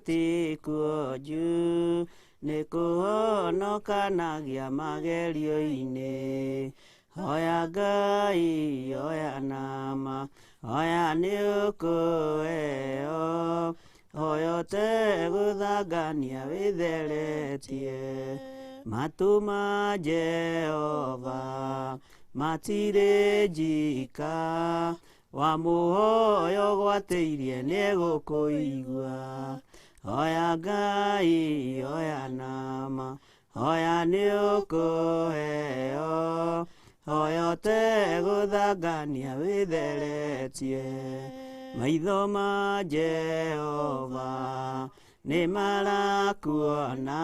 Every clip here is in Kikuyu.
Ti kuonju nĩ kũhonokanagia magerio-inĩ. Hoya Ngai, hoya nama, hoya nĩ ũkũheo. Hoya ũtegũthangania wĩtheretie. Matu ma Jehova matirĩ njika, wamũhoya ũgwatĩirie nĩegũkũigua. Hoya Ngai, hoya nama, hoya nĩ ũkũheo. Hoya ũtegũthangania wĩtheretie. Maitho ma Jehova nĩ marakuona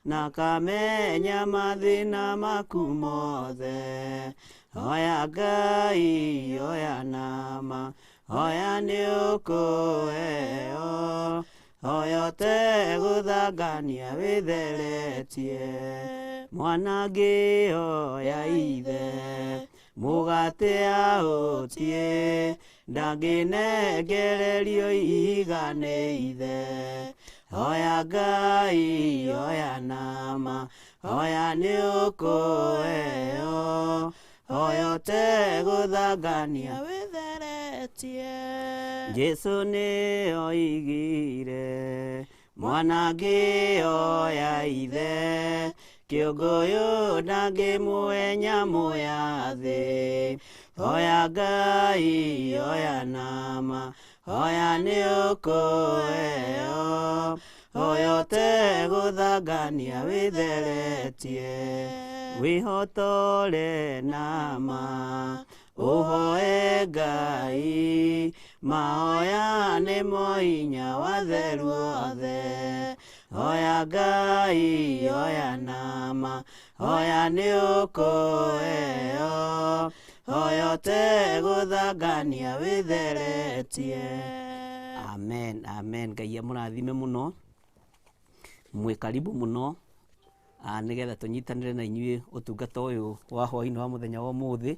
na kamenya mathĩna maku mothe. Hoya Ngai, hoya nama, hoya nĩ ũkũheo. Hoya ũtegũthangania wĩtheretie. Mwana ngĩhoya ithe mũgate ahũtie, ndangĩnengererio ihiga nĩ ithe. Hoya Ngai, hoya nama, hoya nĩ ũkũheo. Hoya ũtegũthangania wĩtheretie. Jesu nĩ oigire mwana ngĩhoya ithe kĩũngũyũ ndangĩmũhe nyamũ ya thĩ. Hoya Ngai, hoya nama, hoya nĩ ũkũheo. Hoya ũtegũthangania wĩtheretie. Wĩhotore nama ũhoe Ngai, mahoya nĩmo hinya wa theru othe. Hoya Ngai, hoya nama, hoya nĩ ũkũheo. Hoya ũtegũthangania wĩtheretie. Amen, amen. Ngai amũrathime mũno, mwĩ karibu mũno nĩgetha tũnyitanĩre na inyuĩ ũtungata ũyũ wa hwaĩ-inĩ wa mũthenya wa ũmũthĩ,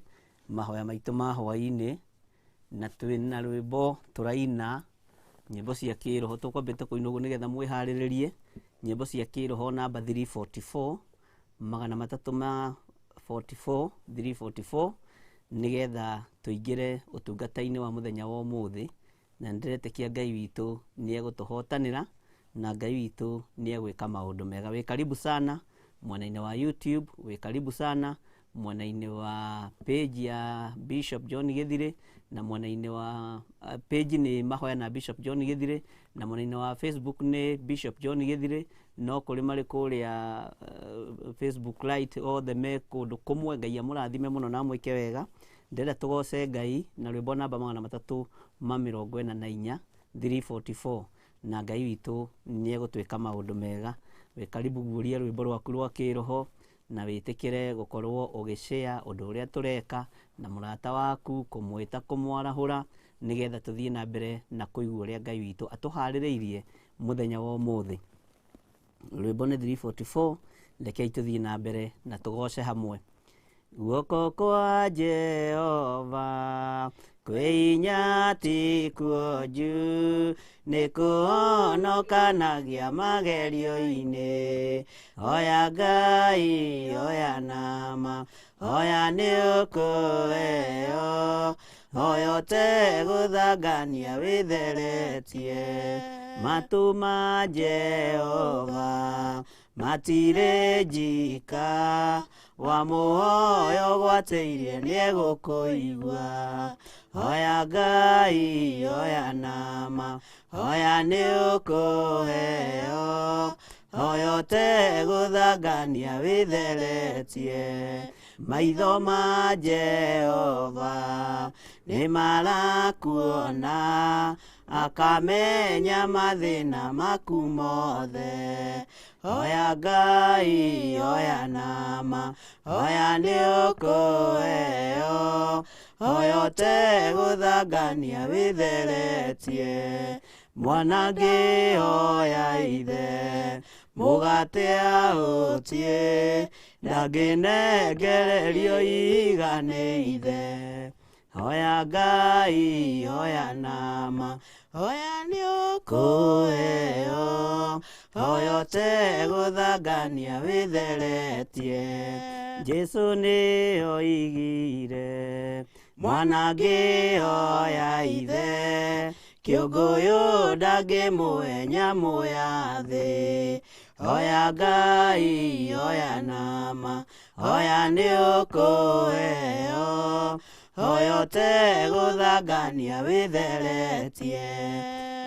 mahoya maitũ ma hwaĩ-inĩ, na twĩna rwĩmbo tũraina nyĩmbo cia kĩroho. Tũkwambĩte kũina ũguo nĩgetha mwĩharĩrĩrie nyĩmbo cia kĩroho namba 344, 344, 344, nĩgetha tũingĩre ũtungata-inĩ wa mũthenya wa ũmũthĩ. Na nĩndĩretĩkia Ngai witũ nĩ egũtũhotanĩra na Ngai witũ nĩ egwĩka maũndũ mega. Wĩ karibu sana mwena-inĩ wa YouTube, wĩ karibu sana mwena-inĩ wa page ya Bishop John Gĩthirĩ, na mwena-inĩ wa page nĩ Mahoya na Bishop John Gĩthirĩ, na mwena-inĩ wa Facebook nĩ Bishop John Gĩthirĩ. No kũrĩ marĩ kũrĩa Facebook Lite, othe me kũndũ kũmwe. Ngai amũrathime mũno na amwĩke wega. Ndĩrenda tũgoce Ngai na rwĩmbo namba 344, 344, na Ngai witũ nĩ egũtwĩka maũndũ mega. Wĩ karibu guũria rwĩmbo rwaku rwa kĩroho na wĩtĩkĩre gũkorwo ũgĩshare ũndũ ũrĩa tũreka na mũrata waku, kũmwĩta, kũmwarahũra, nĩgetha tũthiĩ na mbere na kũigua ũrĩa Ngai witũ atũharĩrĩirie mũthenya wa ũmũthĩ. Rwĩmbo nĩ 344. Rekei tũthiĩ na mbere na tũgoce hamwe. Guoko kwa Jehova kwĩ hinya ti kuonju, nĩ kũhonokanagia magerio-inĩ. Hoya Ngai, hoya nama, hoya nĩ ũkũheo. Hoya ũtegũthangania wĩtheretie. Matu ma Jehova matirĩ njika, wamũhoya ũgwatĩirie nĩegũkũigua. Hoya Ngai, hoya nama, hoya nĩ ũkũheo. Hoya ũtegũthangania wĩtheretie. Maitho ma Jehova nĩ marakuona, akamenya mathĩna maku mothe. Hoya Ngai, hoya nama, hoya nĩ ũkũheo. Hoya ũtegũthangania wĩtheretie. Mwana ngĩhoya ithe mũgate ahũtie, ndangĩnengererio ihiga nĩ ithe. Hoya Ngai, hoya nama, hoya nĩ kũheo, hoya ũtegũthangania wĩtheretie. Jesũ nĩ oigire, mwana ngĩhoya ithe, kĩũngũyũ ndangĩmũhe nyamũ ya thĩ. Hoya Ngai, hoya nama, hoya nĩ ũkũheo, hoya ũtegũthangania wĩtheretie.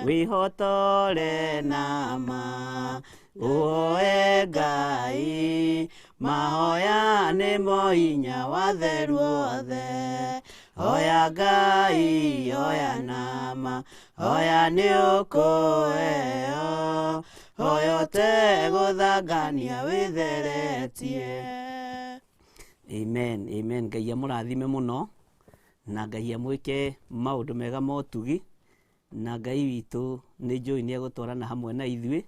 Wĩhotore nama, ũhoe Ngai, mahoya nĩmo hinya wa theru othe. Hoya Ngai, hoya nama, hoya nĩ ũkũheo, hoya ũtegũthangania wĩtheretie. Amen, amen. Ngai amũrathime mũno na Ngai amwĩke maũndũ mega ma ũtugi, na Ngai witũ nĩ njũĩ nĩ egũtwarana hamwe na ithuĩ.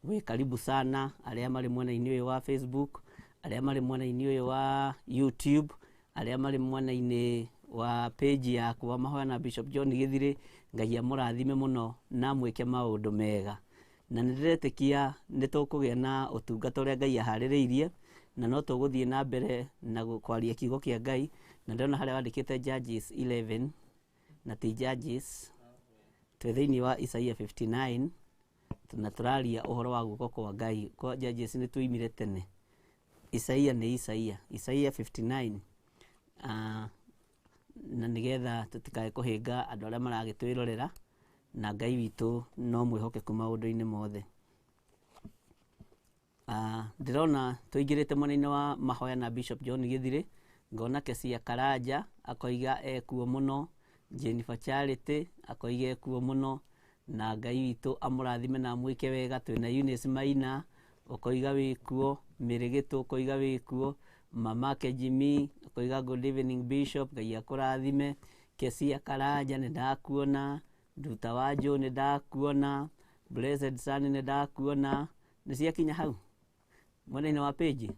Wĩ karibu sana arĩa marĩ mwena-inĩ ũyũ wa Facebook, arĩa marĩ mwena-inĩ ũyũ wa YouTube, arĩa marĩ mwena-inĩ wa page yakwa Mahoya na Bishop John Gĩthirĩ. Ngai amũrathime mũno na amwĩke maũndũ mega. Na nĩ ndĩretĩkia nĩ tũkũgĩa na ũtungata ũrĩa Ngai aharĩrĩirie, na no tũgũthiĩ na mbere na kwaria kiugo kĩa Ngai. Na ndĩrona harĩa wandĩkĩte Judges 11 na ti Judges, twĩ thĩinĩ wa Isaiah 59 na tũraria ũhoro wa guoko kwa Ngai. Kwa Judges nĩ tuimire tene. Isaia nĩ Isaia, Isaia 59, na nĩgetha tũtikae kũhĩnga andũ arĩa maragĩtwĩrorera, na Ngai witũ no mwĩhokeku maũndũ-inĩ mothe. Ndĩrona tũingĩrĩte mwena-inĩ wa Mahoya na Bishop John Gĩthirĩ, ngona Kesia Karanja akoiga ekuo mũno, Jennifer Charity akoiga ekuo mũno, na Ngai witũ amũrathime na amwĩke wega. Twĩna Eunice Maina ũkoiga wĩkuo, Mĩrĩgĩtũ ũkoiga wĩkuo, Mamake Jimmy ũkoiga good evening Bishop, Ngai akũrathime. Kesia Karanja nĩ ndakuona, Nduta wa Joe nĩ ndakuona, Blessed Son nĩ ndakuona. Nĩ ciakinya hau mwena-inĩ wa page?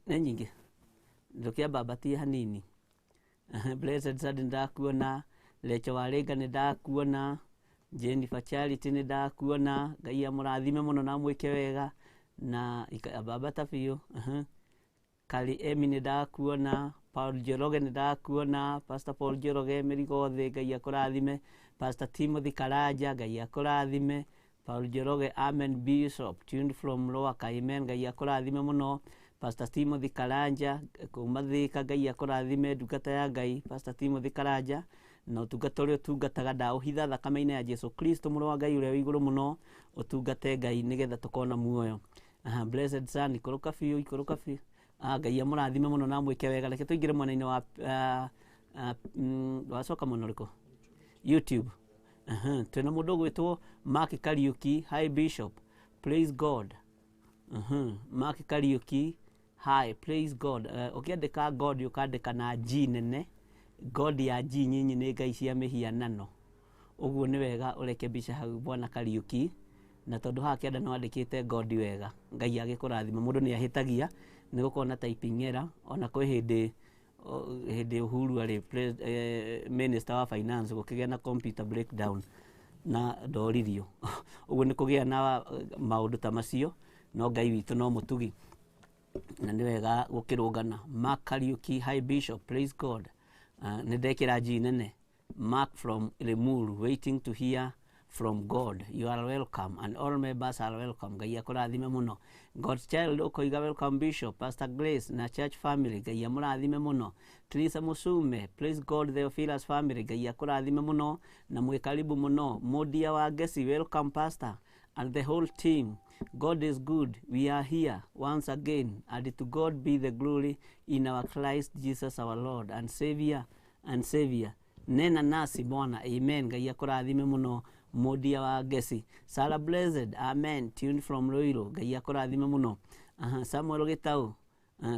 Nĩ nyingĩ, ndũkĩambambatie hanini. Blessed Son nĩ ndakuona, Lecho Waringa nĩ ndakuona, Jennifer Charity nĩ ndakuona. Ngai amũrathime mũno na amwĩke wega, na ambambata biũ. Kari Emi nĩ ndakuona, Paul Njoroge nĩ ndakuona, Pastor Paul Njoroge mĩrigo thĩ, Ngai akũrathime. Pastor Timothy Karanja, Ngai akũrathime. Paul Njoroge, amen Bishop, tuned from Ruaka, amen, Ngai akũrathime mũno. Pastor Timothy Karanja kuma Thika, Ngai akũrathime, ndungata ya Ngai Pastor Timothy Karanja, na ũtungata ũrĩa ũtungataga ndaũhitha thakame-inĩ ya Jesu Kristo mũrũ wa Ngai ũrĩa wĩ igũrũ mũno, ũtungate Ngai nĩgetha tũkona muoyo. Blessed Son, ikũrũka biũ, ikũrũka biũ. Ngai amũrathime mũno na amwĩke wega. Reke tũingĩre mwena-inĩ wa wacoka mwena ũrĩkũ? YouTube. Twĩna mũndũ ũgwĩtwo Mark Kariuki. Hi Bishop, praise God. Mark Kariuki, hi, praise God. Ũkĩandĩka God ũkandĩka na G nene, God ya G nyinyi nĩ ngai cia mĩhianano. Ũguo nĩ wega ũreke mbica hau bwana Kariuki, na tondũ haha kĩanda nĩ wandĩkĩte God wega, Ngai agĩkũrathima. Mũndũ nĩ ahĩtagia nĩ gũkorwo na typing error, ona kwĩ hĩndĩ hĩndĩ Uhuru arĩ minister wa finance gũkĩgĩa na computer breakdown na ndoririo. Ũguo nĩ kũgĩa na maũndũ ta macio, no Ngai witũ no mũtugi na nĩ wega gũkĩrũngana. Mark Kariuki, hi Bishop, praise God. Nĩ ndekĩra G nene. Mark from Limuru, waiting to hear from God. You are welcome and all members are welcome. Ngai akũrathime mũno. God's Child ũkoiga welcome Bishop, Pastor Grace na church family. Ngai amũrathime mũno. Teresa Musume, praise God Theophilus family. Ngai akũrathime mũno na mwĩ karibu mũno. Modia wa Ngeci, welcome Pastor and the whole team. God is good. We are here once again, and to God be the glory in our Christ Jesus our Lord and Savior and Savior. Nena nasi Bwana, amen. Ngai akũrathime mũno Modia wa Ngeci. Sarah Blessed, amen. Tuned from Ruiru. Ngai akũrathime mũno. Samuel Gitau,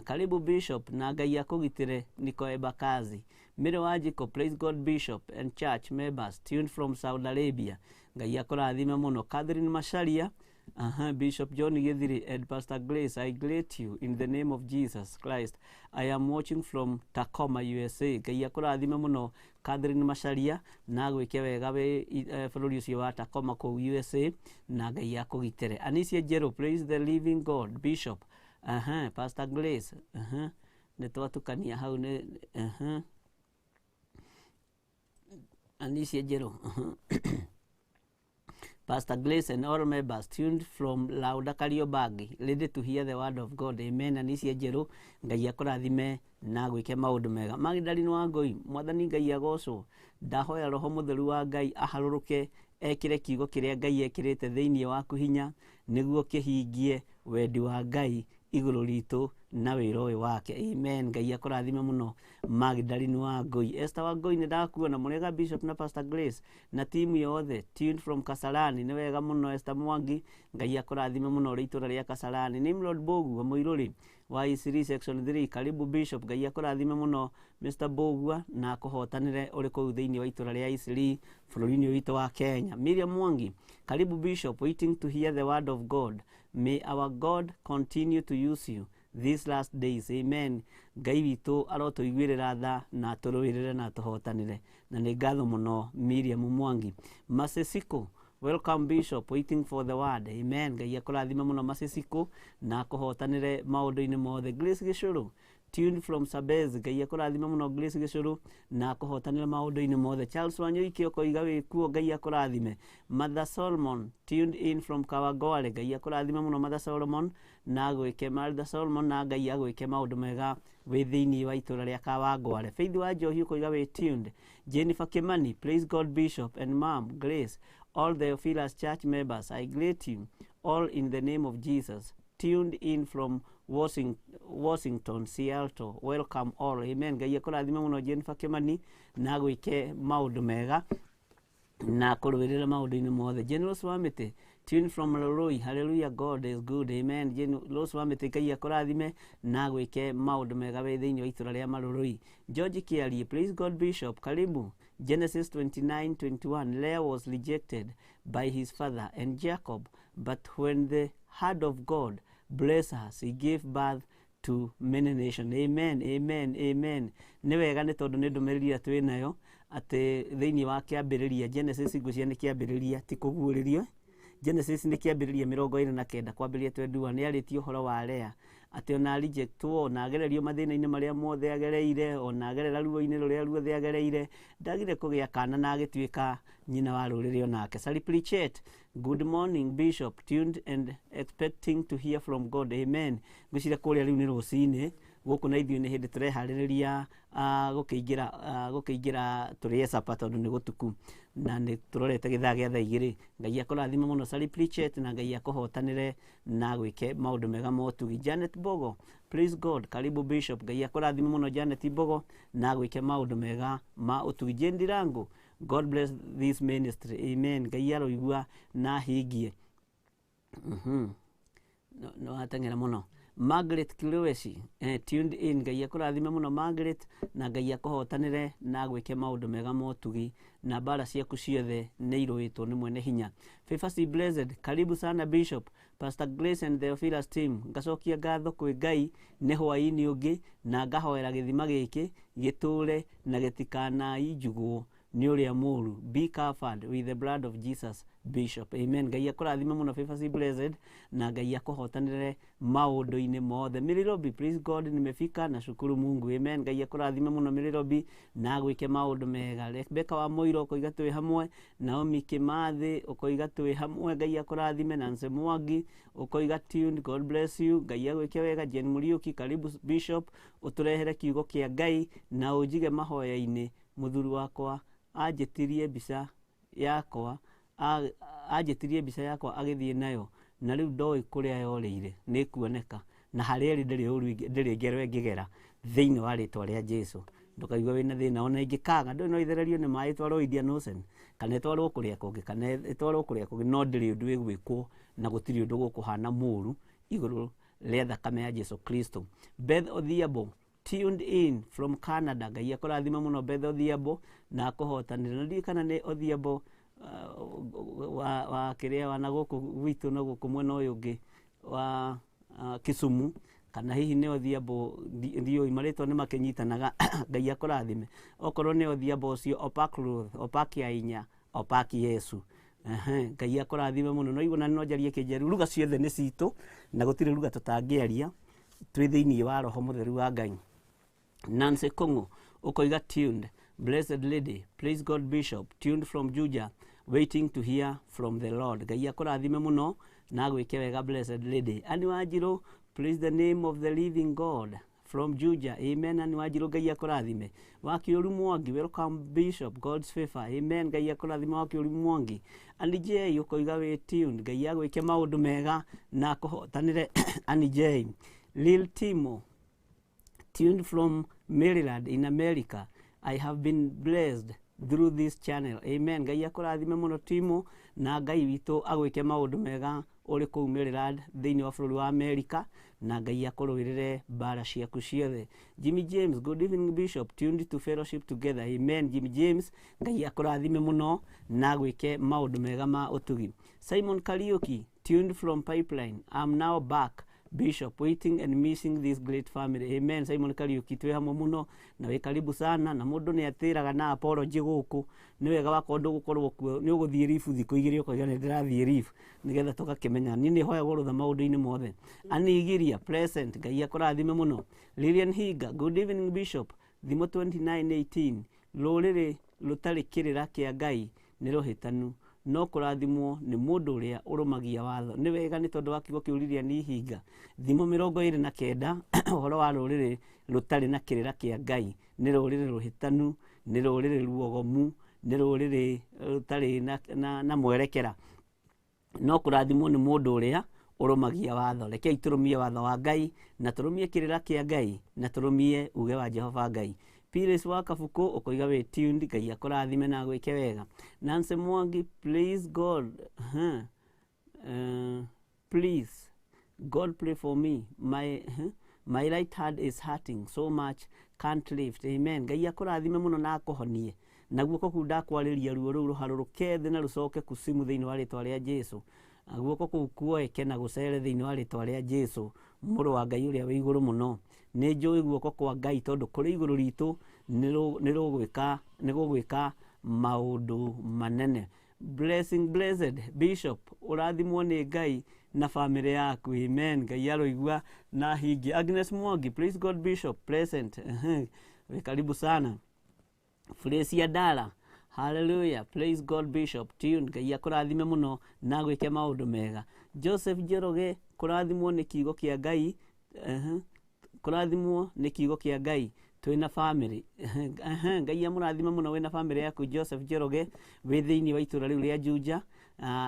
karibu Bishop na Ngai akũgitĩre. Niko Embakasi. Mary Wanjiko, praise God Bishop and church members tuned from Saudi Arabia. Ngai akũrathime mũno. Catherine Macharia, Aha, Bishop John Githiri and Pastor Grace, I greet you in the name of Jesus Christ. I am watching from Tacoma, USA. Ngai akũrathime mũno Catherine Macharia na gwĩke wega wĩ bũrũri ũcio wa Tacoma kũu USA na Ngai akũgitĩre. Anicia Jero, praise the living God. Bishop. Aha, Pastor Grace. Aha. Nĩ twatukania hau nĩ aha. Anicia Jero. Aha. Pastor Grace and all members tuned from Lauda Kariobangi, ready to hear the word of God. Amen. Anicia Njerũ, Ngai akũrathime na gwĩke maũndũ mega. Magdalene wa Ngoi, Mwathani Ngai agocwo. Ndahoya Roho Mũtheru wa Ngai aharũrũke ekĩre kiugo kĩrĩa Ngai ekĩrĩte thĩinĩ waku hinya nĩguo kĩhingie wendi wa Ngai igũrũ ritũ na wĩra ũyũ wake. Amen. Ngai akũrathime mũno Magdalene wa Ngoi. Esther wa Ngoi nĩ ndakuona mũrega Bishop na Pastor Grace na timu yothe tuned from Kasarani. Nĩ wega mũno Esther Mwangi, Ngai akũrathime mũno ũrĩ itũra rĩa Kasarani. Nimrod Bogu wa Mũirũrĩ wa E3 section 3, karibu Bishop, Ngai akũrathime mũno Mr. Bogua na akũhotanĩre ũrĩ kũu thĩinĩ wa itũra rĩa E3 bũrũri-inĩ witũ wa Kenya. Miriam Mwangi, karibu Bishop, waiting to hear the word of God. May our God continue to use you these last days. Amen. Ngai witũ arotũiguĩrĩra tha na atũrũĩrĩre na atũhotanĩre. Na nĩ ngatho mũno Miriam Mwangi. Masesiko, welcome Bishop, waiting for the word. Amen. Ngai akũrathime mũno Masesiko na akũhotanĩre maũndũ-inĩ mothe. Grace Gĩcũrũ, tuned from Sabez, Ngai akũrathime mũno Grace Gĩcũrũ na akũhotanĩre maũndũ-inĩ mothe. Charles Wanyoike ũkoiga wĩkuo, Ngai akũrathime. Mother Solomon, tuned in from Kawangware, Ngai akũrathime mũno Mother Solomon na agwĩke Mother Solomon na Ngai agwĩke maũndũ mega wĩ thĩinĩ wa itũra rĩa Kawangware. Faith wa Njohi ũkoiga wĩ tuned. Jennifer Kimani, praise God Bishop and Mom Grace, all the Theophilus Church members, I greet you all in the name of Jesus. Tuned in from Washington, Seattle. Welcome all. Amen. Ngai akũrathime mũno Jennifer Kimani na agwĩke maũndũ mega na kũrũĩrĩra maũndũ-inĩ mothe. General Wamĩtĩ, tune from Loroi, hallelujah, God is good. Amen. General Wamĩtĩ, Ngai akũrathime na agwĩke maũndũ mega wĩ thĩinĩ wa itũra rĩa Marũrũi. George Kiarie, praise God Bishop, karibu. Genesis 29:21, Leah was rejected by his father and Jacob, but when the hand of God blessed her, she gave birth to many nations. Amen, amen, amen. Nĩ wega nĩ tondũ nĩ ndũmĩrĩri ĩrĩa twĩ nayo atĩ thĩinĩ wa kĩambĩrĩria Genesis ngwĩciria nĩ kĩambĩrĩria ti kũguũrĩrio. Genesis nĩ kĩambĩrĩria 29 kwambĩrĩria 21 nĩ arĩtie ũhoro wa Lea atĩ ona rejectwo ona agererio mathĩna-inĩ marĩa mothe agereire ona agerera ruo-inĩ rũrĩa ruothe agereire ndagire kũgĩa kana na agĩtuĩka nyina wa rũrĩrĩ onake. Sally Pritchett, good morning Bishop, tuned and expecting to hear from God. Amen. Ngwĩciria kũrĩa rĩu nĩ rũcinĩ gũkũ na ithuĩ nĩ hĩndĩ tũreharĩrĩria gũkĩingĩra gũkĩingĩra tũrĩe capa tondũ nĩ gũtuku na nĩ tũrorete gĩthaa gĩa thaa igĩrĩ. Ngai akũrathime mũno Sally Pritchett na Ngai akũhotanĩre na gwĩke maũndũ mega ma ũtugi. Janet Bogo, praise God, karibu Bishop, Ngai akũrathime mũno Janet Bogo na gwĩke maũndũ mega ma ũtugi. Jane Ndirango, God bless this ministry. Amen. Ngai aroigua na ahingie. No ateng'era mũno. Margaret Kilwesi, tuned in, Ngai akũrathime mũno Margaret na Ngai akũhotanĩre na agwĩke maũndũ mega ma ũtugi na mbara ciaku ciothe nĩ irũĩtwo nĩ mwene hinya. Favor C Blessed, karibu sana Bishop, Pastor Grace and Theophilus team. Ngacokia ngatho kwĩ Ngai nĩ hwaĩ-inĩ ũngĩ na ngahoera gĩthima gĩkĩ gĩtũre na gĩtikanainjugwo nĩ ũrĩa mũũru. Be covered with the blood of Jesus Bishop. Amen. Ngai akũrathime mũno Favor C Blessed na Ngai akũhotanĩre maũndũ-inĩ mothe. Mirirobi, praise God, nimefika na shukuru Mungu. Amen. Ngai akũrathime mũno Mirirobi na agwĩke maũndũ mega. Rebecca wa Mũiro ũkoiga twĩ hamwe. Naomi Kimathi ũkoiga twĩ hamwe. Ngai akũrathime. Nancy Mwangi ũkoiga tuned, God bless you. Ngai agwĩke wega. Jane Muriuki, karibu Bishop, ũtũrehere kiugo kĩa Ngai na ũnjige mahoya-inĩ. Mũthuri wakwa anjĩtirie mbica yakwa anjĩtirie mbica yakwa agĩthiĩ nayo na rĩu ndoĩ kũrĩa yorĩire nĩ kuoneka na harĩa ĩrĩ ndĩrĩ ũru ndĩrĩ ngero ĩngĩgera thĩinĩ wa rĩtwa rĩa Jesu. Ndũkaigua wĩna thĩna ona ĩngĩkaga ndũĩ no ithererio nĩ maĩ ĩtwarwo Indian Ocean kana ĩtwarwo kũrĩa kũngĩ kana ĩtwarwo kũrĩa kũngĩ no ndĩrĩ ũndũ ĩgwĩkwo na gũtirĩ ũndũ gũkũhana mũru igũrũ rĩa thakame ya Jesu Kristo. Beth Odhiambo, tuned in from Canada, Ngai akũrathime mũno Beth Odhiambo na akũhotanĩre. Na ndiũĩ kana nĩ Odhiambo wa kĩrĩa wa na gũkũ gwitũ na gũkũ mwena ũyũ ũngĩ wa Kisumu, kana hihi nĩ Odhiambo, ndiũĩ marĩtwa nĩ makĩnyitanaga. Ngai akũrathime. Okorwo nĩ Odhiambo ũcio, Opak Ruth, Opak Ainya, Opak Yesu. Ehe, Ngai akũrathime mũno. No igua na no njarie kĩnjeru, ruga ciothe nĩ citũ na gũtirĩ ruga tũtangĩaria twĩ thĩinĩ wa roho mũtheru wa Ngai. Nancy Kongo ukoiga tuned, blessed lady, please God bishop, tuned from Juja, waiting to hear from the Lord. Ngai akũrathime mũno na agwĩke wega, blessed lady. Ani Wanjiru, praise the name of the living God from Juja. Amen. Ani Wanjiru, Ngai akũrathime. Wakiũru Mwangi, welcome bishop, God's favor. Amen. Ngai akũrathime Wakiũru Mwangi. Ani J ũkoiga wĩ tuned, Ngai agwĩke maũndũ mega na akũhotanĩre Ani J. Lil Timo, tuned from Maryland in America. I have been blessed through this channel. Amen. Ngai akũrathime mũno Timo, na Ngai witũ agwĩke maũndũ mega ũrĩ kũu Maryland thĩinĩ wa bũrũri wa America, na Ngai akũrũĩrĩre mbara ciaku ciothe. Jimmy James, good evening bishop, tuned to fellowship together. Amen. Jimmy James, Ngai akũrathime mũno na agwĩke maũndũ mega ma ũtugi. Simon Kariuki, tuned from Pipeline. I'm now back bishop, waiting and missing this great family. Amen. Simon Kariuki, twĩ hamwe mũno na wĩ karibu sana. Na mũndũ nĩ atĩraga na apology gũkũ, nĩ wega wakorwo ndũgũkorwo kuo, nĩ ũgũthiĩ ribu thikũ igĩrĩ ũkoiga nĩ ndĩrathiĩ ribu nĩgetha tũgakĩmenya. Niĩ nĩ hoyagwo rũtha maũndũ-inĩ mothe. Anigiria present, Ngai akũrathime mũno. Lilian Higa, good evening bishop. Thimo 29:18, rũrĩrĩ rũtarĩ kĩrĩra kĩa Ngai nĩ rũhĩtanu, no kũrathimwo nĩ mũndũ ũrĩa ũrũmagia watho. Nĩ wega nĩ tondũ wa kiugo kĩu Lilian Ihinga. Thimo 29, ũhoro wa rũrĩrĩ rũtarĩ na kĩrĩra kĩa Ngai nĩ rũrĩrĩ rũhĩtanu, nĩ rũrĩrĩ ruogomu, nĩ rũrĩrĩ rũtarĩ na mwerekera, no kũrathimwo nĩ mũndũ ũrĩa ũrũmagia watho. Rekei tũrũmie watho wa Ngai na tũrũmie kĩrĩra kĩa Ngai na tũrũmie uge wa Jehova Ngai. Piris wa Kabuku ũkoiga wĩ tuned, Ngai akũrathime na agwĩke wega. Nancy Mwangi, please God, huh? Please God pray for me, my right hand is hurting so much, can't lift. Amen. Ngai akũrathime mũno na akũhonie, na guoko kũu ndakwarĩria ruo rũu rũharũrũke thĩ na rũcoke kusimu thĩinĩ wa rĩtwa rĩa Jesu. Guoko kũu kuoeke na gũcere thĩinĩ wa rĩtwa rĩa Jesu, mũrũ wa Ngai ũrĩa wĩ igũrũ mũno. Nĩ njũĩ guoko kwa Ngai tondũ kũrĩ igũrũ ritũ nĩ gũgwĩka maũndũ manene. Blessing blessed bishop, ũrathimwo nĩ Ngai na famĩlĩ yaku. Amen. Ngai aroigua na hingi. Agnes Mwangi, please God bishop present. Wĩ karibu sana. Fresia Dala, hallelujah, praise God bishop, tune, Ngai akũrathime mũno na agwĩke maũndũ mega. Joseph Njoroge, kũrathimwo nĩ kiugo kĩa Ngai, kũrathimwo nĩ kiugo kĩa Ngai twĩna famĩlĩ. Ngai amũrathime mũno wĩna famĩlĩ yaku Joseph Njoroge, wĩ thĩinĩ wa itũra rĩu rĩa Juja.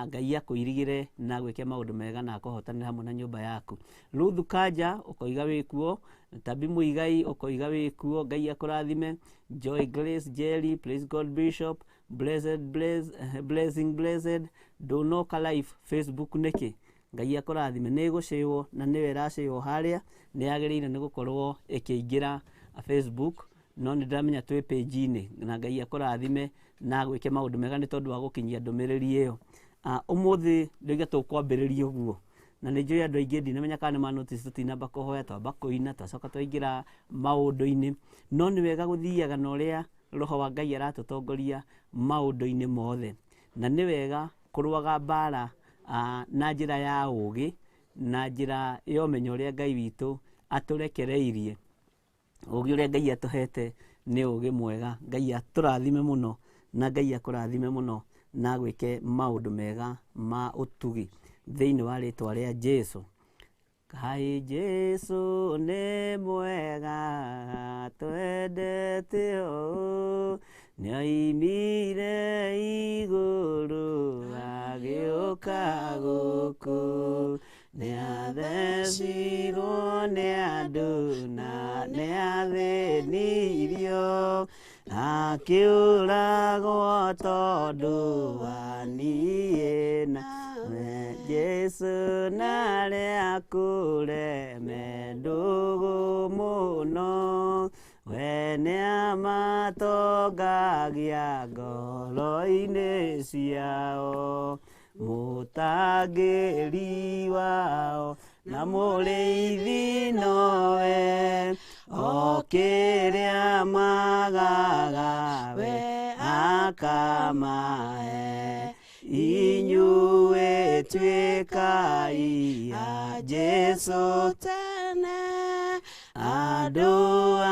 Ngai akũirigĩre na agwĩke maũndũ mega na akũhotanĩre hamwe na nyũmba yaku. Ruth Kanja ũkoiga wĩ kuo. Tabi Muigai ũkoiga wĩ kuo, Ngai akũrathime. Joy Grace Jerry, praise God bishop, blessed, bless, blessing blessed. Ndũnoka live Facebook nĩkĩ? Ngai akũrathime. Nĩ ĩgũcĩwo na nĩyo ĩracĩwo harĩa, nĩ yagĩrĩire nĩ gũkorwo ĩkĩingĩra Facebook, no nĩ ndĩramenya twĩ page-inĩ, na Ngai akũrathime na agwĩke maũndũ mega nĩ tondũ wa gũkinyia ndũmĩrĩri ĩyo. Ũmũthĩ ndoiga tũkwambĩrĩria ũguo, na nĩ njũĩ andũ aingĩ ndinamenya kana nĩ ma notice tũtinamba kũhoya, twamba kũina twacoka twaingĩra maũndũ-inĩ, no nĩ wega gũthiaga na ũrĩa roho wa Ngai aratũtongoria maũndũ-inĩ mothe, na nĩ wega kũrũaga mbara na njĩra ya ũũgĩ na njĩra ya ũmenyo ũrĩa Ngai witũ atũrekereirie. Ũũgĩ ũrĩa Ngai atũhete nĩ ũũgĩ mwega. Ngai atũrathime mũno na Ngai akũrathime mũno na agwĩke maũndũ mega ma ũtugi thĩinĩ wa rĩtwa rĩa Jesu. Kaĩ Jesu nĩ mwega, twendete ũũ, nĩoimire igũrũ agĩũka gũkũ, nĩathecirwo nĩ andũ na nĩathĩnirio, akĩũragwo tondũ wa niĩ nawe. Jesu narĩa kũreme ndũgũ mũno, We nĩamatongagia ngoro-inĩ ciao, mũtangĩri wao na mũrĩithi nowe, o kĩrĩa magaga we akamahe. Inyuĩ tuĩkai a Jesũ tene, andũ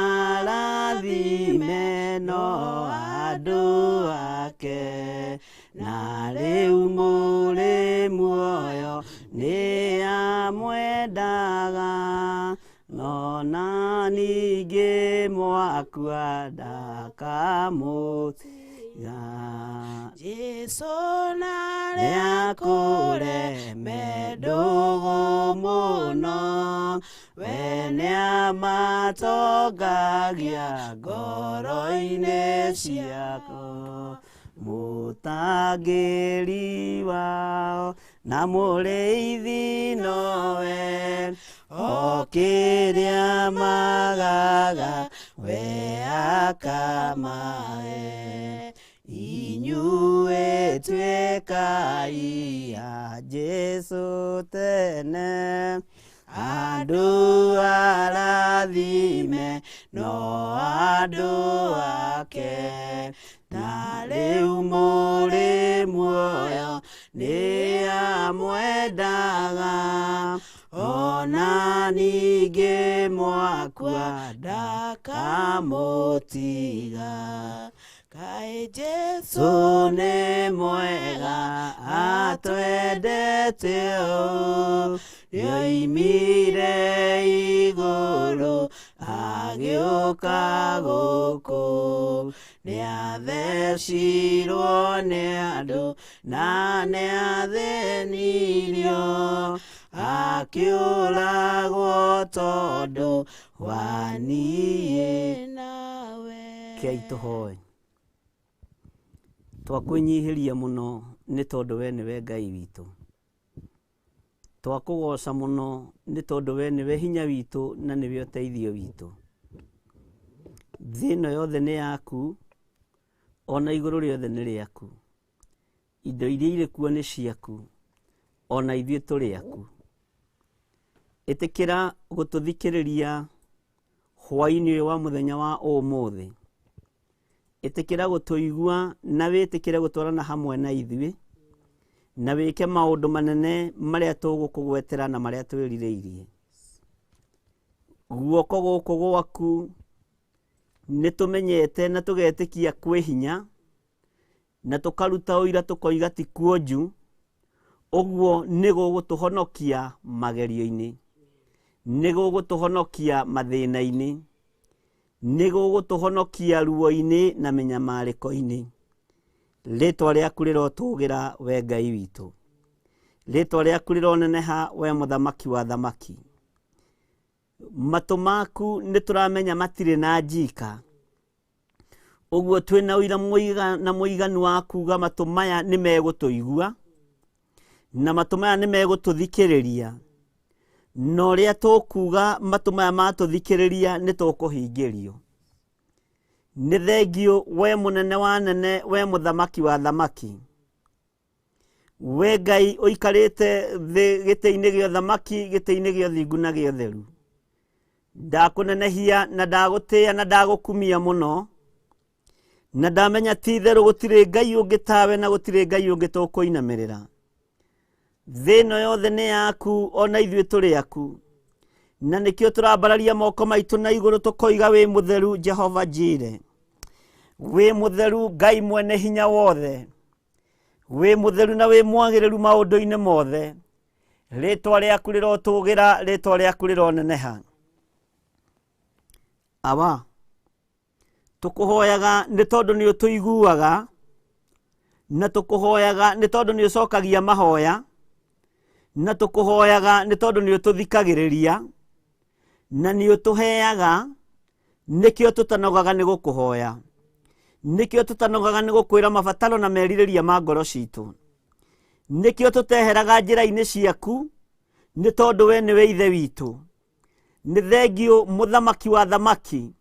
arathime no andũ ake, na rĩu mũrĩ muoyo nĩ amwendaga, no na ningĩ mwakua ndakamũtiga. Jesũ narĩ Nĩakũreme ndũgũ mũno, we nĩamatongagia ngoro-inĩ ciako, mũtangĩri wao na mũrĩithi nowe, o kĩrĩa magaga we akamahe. Inyuĩ tuĩkai a Jesũ tene, andũ arathime no andũ ake, na rĩu mũrĩ muoyo nĩ amwendaga, ona ningĩ mwakua ndakamũtiga. Kaĩ Jesũ Jesũ nĩ mwega atwendete ũũ, nĩoimire igũrũ agĩũka gũkũ, nĩathecirwo nĩ andũ na nĩathĩnirio, akĩũragwo tondũ wa niĩ nawe. Kei tũhoe. Twakwĩnyihĩria mũno nĩ tondũ we nĩwe Ngai witũ, twakũgoca mũno nĩ tondũ we nĩwe hinya witũ na nĩwe ũteithio witũ. Thĩ ĩno yothe nĩ yaku, ona igũrũ rĩothe nĩ rĩaku, indo iria irĩ kuo nĩ ciaku, ona ithuĩ tũrĩ aku. Ĩtĩkĩra gũtũthikĩrĩria hwaĩ-inĩ ũyũ wa mũthenya wa ũmũthĩ, ĩtĩkĩra gũtũigua na wĩtĩkĩre gũtwarana hamwe na ithuĩ, na wĩke maũndũ manene marĩa tũgũkũgwetera na marĩa twĩrirĩirie. Guoko gũkũ gwaku nĩ tũmenyete na tũgetĩkia kwĩ hinya, na tũkaruta ũira tũkoiga ti kuonju, ũguo nĩ gũgũtũhonokia magerio-inĩ, nĩ gũgũtũhonokia mathĩna-inĩ, nĩ gũgũtũhonokia ruo-inĩ na mĩnyamarĩko-inĩ. Rĩtwa rĩaku rĩrotũgĩra we Ngai witũ, rĩtwa rĩaku rĩroneneha we mũthamaki wa thamaki. Matũ maku nĩ tũramenya matirĩ na njika, ũguo twĩna ũira na mũiganu wa kuga matũ maya nĩ megũtũigua, na matũ maya nĩ megũtũthikĩrĩria, na ũrĩa tũkuga matũ maya matũthikĩrĩria nĩ tũkũhingĩrio. Nĩ thengiũ we mũnene wa nene, we mũthamaki wa thamaki, we Ngai ũikarĩte thĩ gĩtĩ-inĩ gĩa ũthamaki, gĩtĩ-inĩ gĩa ũthingu na gĩa ũtheru. Ndakũnenehia na ndagũtĩĩa na ndagũkumia mũno, na ndamenya ti itherũ gũtirĩ Ngai ũngĩ tawe na gũtirĩ Ngai ũngĩ tũkũinamĩrĩra. Thĩ ĩno yothe nĩ yaku, ona ithuĩ tũrĩ aku, na nĩkĩo tũrambararia moko maitũ na igũrũ tũkoiga wĩ mũtheru Jehova Jire, wĩ mũtheru Ngai mwene hinya wothe, wĩ mũtheru na wĩ mwagĩrĩru maũndũ-inĩ mothe. Rĩtwa rĩaku rĩrotũgĩra, rĩtwa rĩaku rĩroneneha. Awa, tũkũhoyaga nĩ tondũ nĩ ũtũiguaga, na tũkũhoyaga nĩ tondũ nĩ ũcokagia mahoya, na tũkũhoyaga nĩ tondũ nĩ ũtũthikagĩrĩria, na nĩ ũtũheaga, nĩkĩo tũtanogaga nĩ gũkũhoya, nĩkĩo tũtanogaga nĩ gũkwĩra mabataro na merirĩria ma ngoro citũ, nĩkĩo tũteheraga njĩra-inĩ ciaku, nĩ tondũ we nĩwe ithe witũ. Nĩ thengiũ mũthamaki wa thamaki,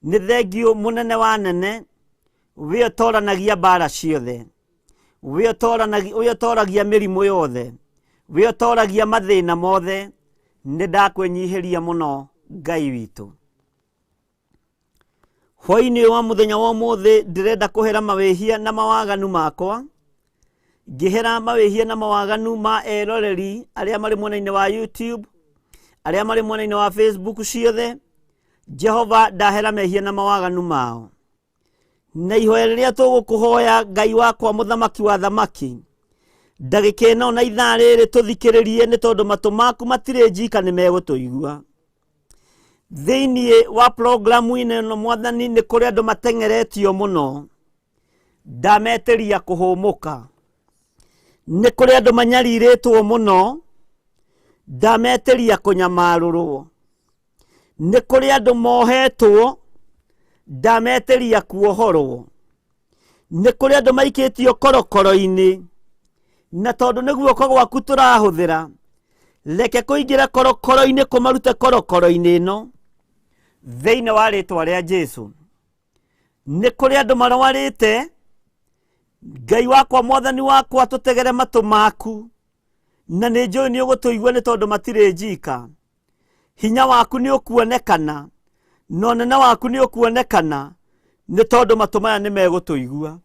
Nĩ thengiũ mũnene wa nene, we ũtoranagia mbara ciothe, we ũtoragia mĩrimũ yothe, we ũtoragia mathĩna mothe. Nĩ ndakwĩnyihĩria mũno Ngai witũ. Hwaĩ-inĩ wa mũthenya wa ũmũthĩ ndĩrenda kũhera mawĩhia na mawaganu makwa, ngĩhera mawĩhia na mawaganu ma eroreri arĩa marĩ mwena-inĩ wa YouTube, arĩa marĩ mwena-inĩ wa Facebook ciothe. Jehova, ndahera mehia na mawaganu mao. Na ihoya rĩrĩa tũgũkũhoya Ngai wakwa mũthamaki wa thamaki, ndagĩka ĩno na ithaa rĩrĩ tũthikĩrĩrie, nĩ tondũ matũ maku matirĩ njika nĩ megũtũigua. Thĩinĩ wa programu-inĩ ĩno mwathani nĩ kũrĩ andũ mateng'eretio mũno, ndametĩria kũhũmũka. Nĩ kũrĩ andũ manyarirĩtwo mũno, ndametĩria kũnyamarũrwo. Nĩ kũrĩ andũ mohetwo, ndametĩria kuohorwo. Nĩ kũrĩ andũ maikĩtio korokoro-inĩ, na tondũ nĩ guoko gwaku tũrahũthĩra, reke kũingĩra korokoro-inĩ kũmarute korokoro-inĩ ĩno thĩinĩ wa rĩtwa rĩa Jesu. Nĩ kũrĩ andũ marwarĩte, Ngai wakwa mwathani wakwa tũtegere matũ maku, na nĩ njũĩ nĩ ũgũtũigua nĩ tondũ matirĩ njika. Hinya waku nĩ ũkuonekana, na ũnene waku nĩ ũkuonekana, nĩ tondũ matũ maya nĩ megũtũigua.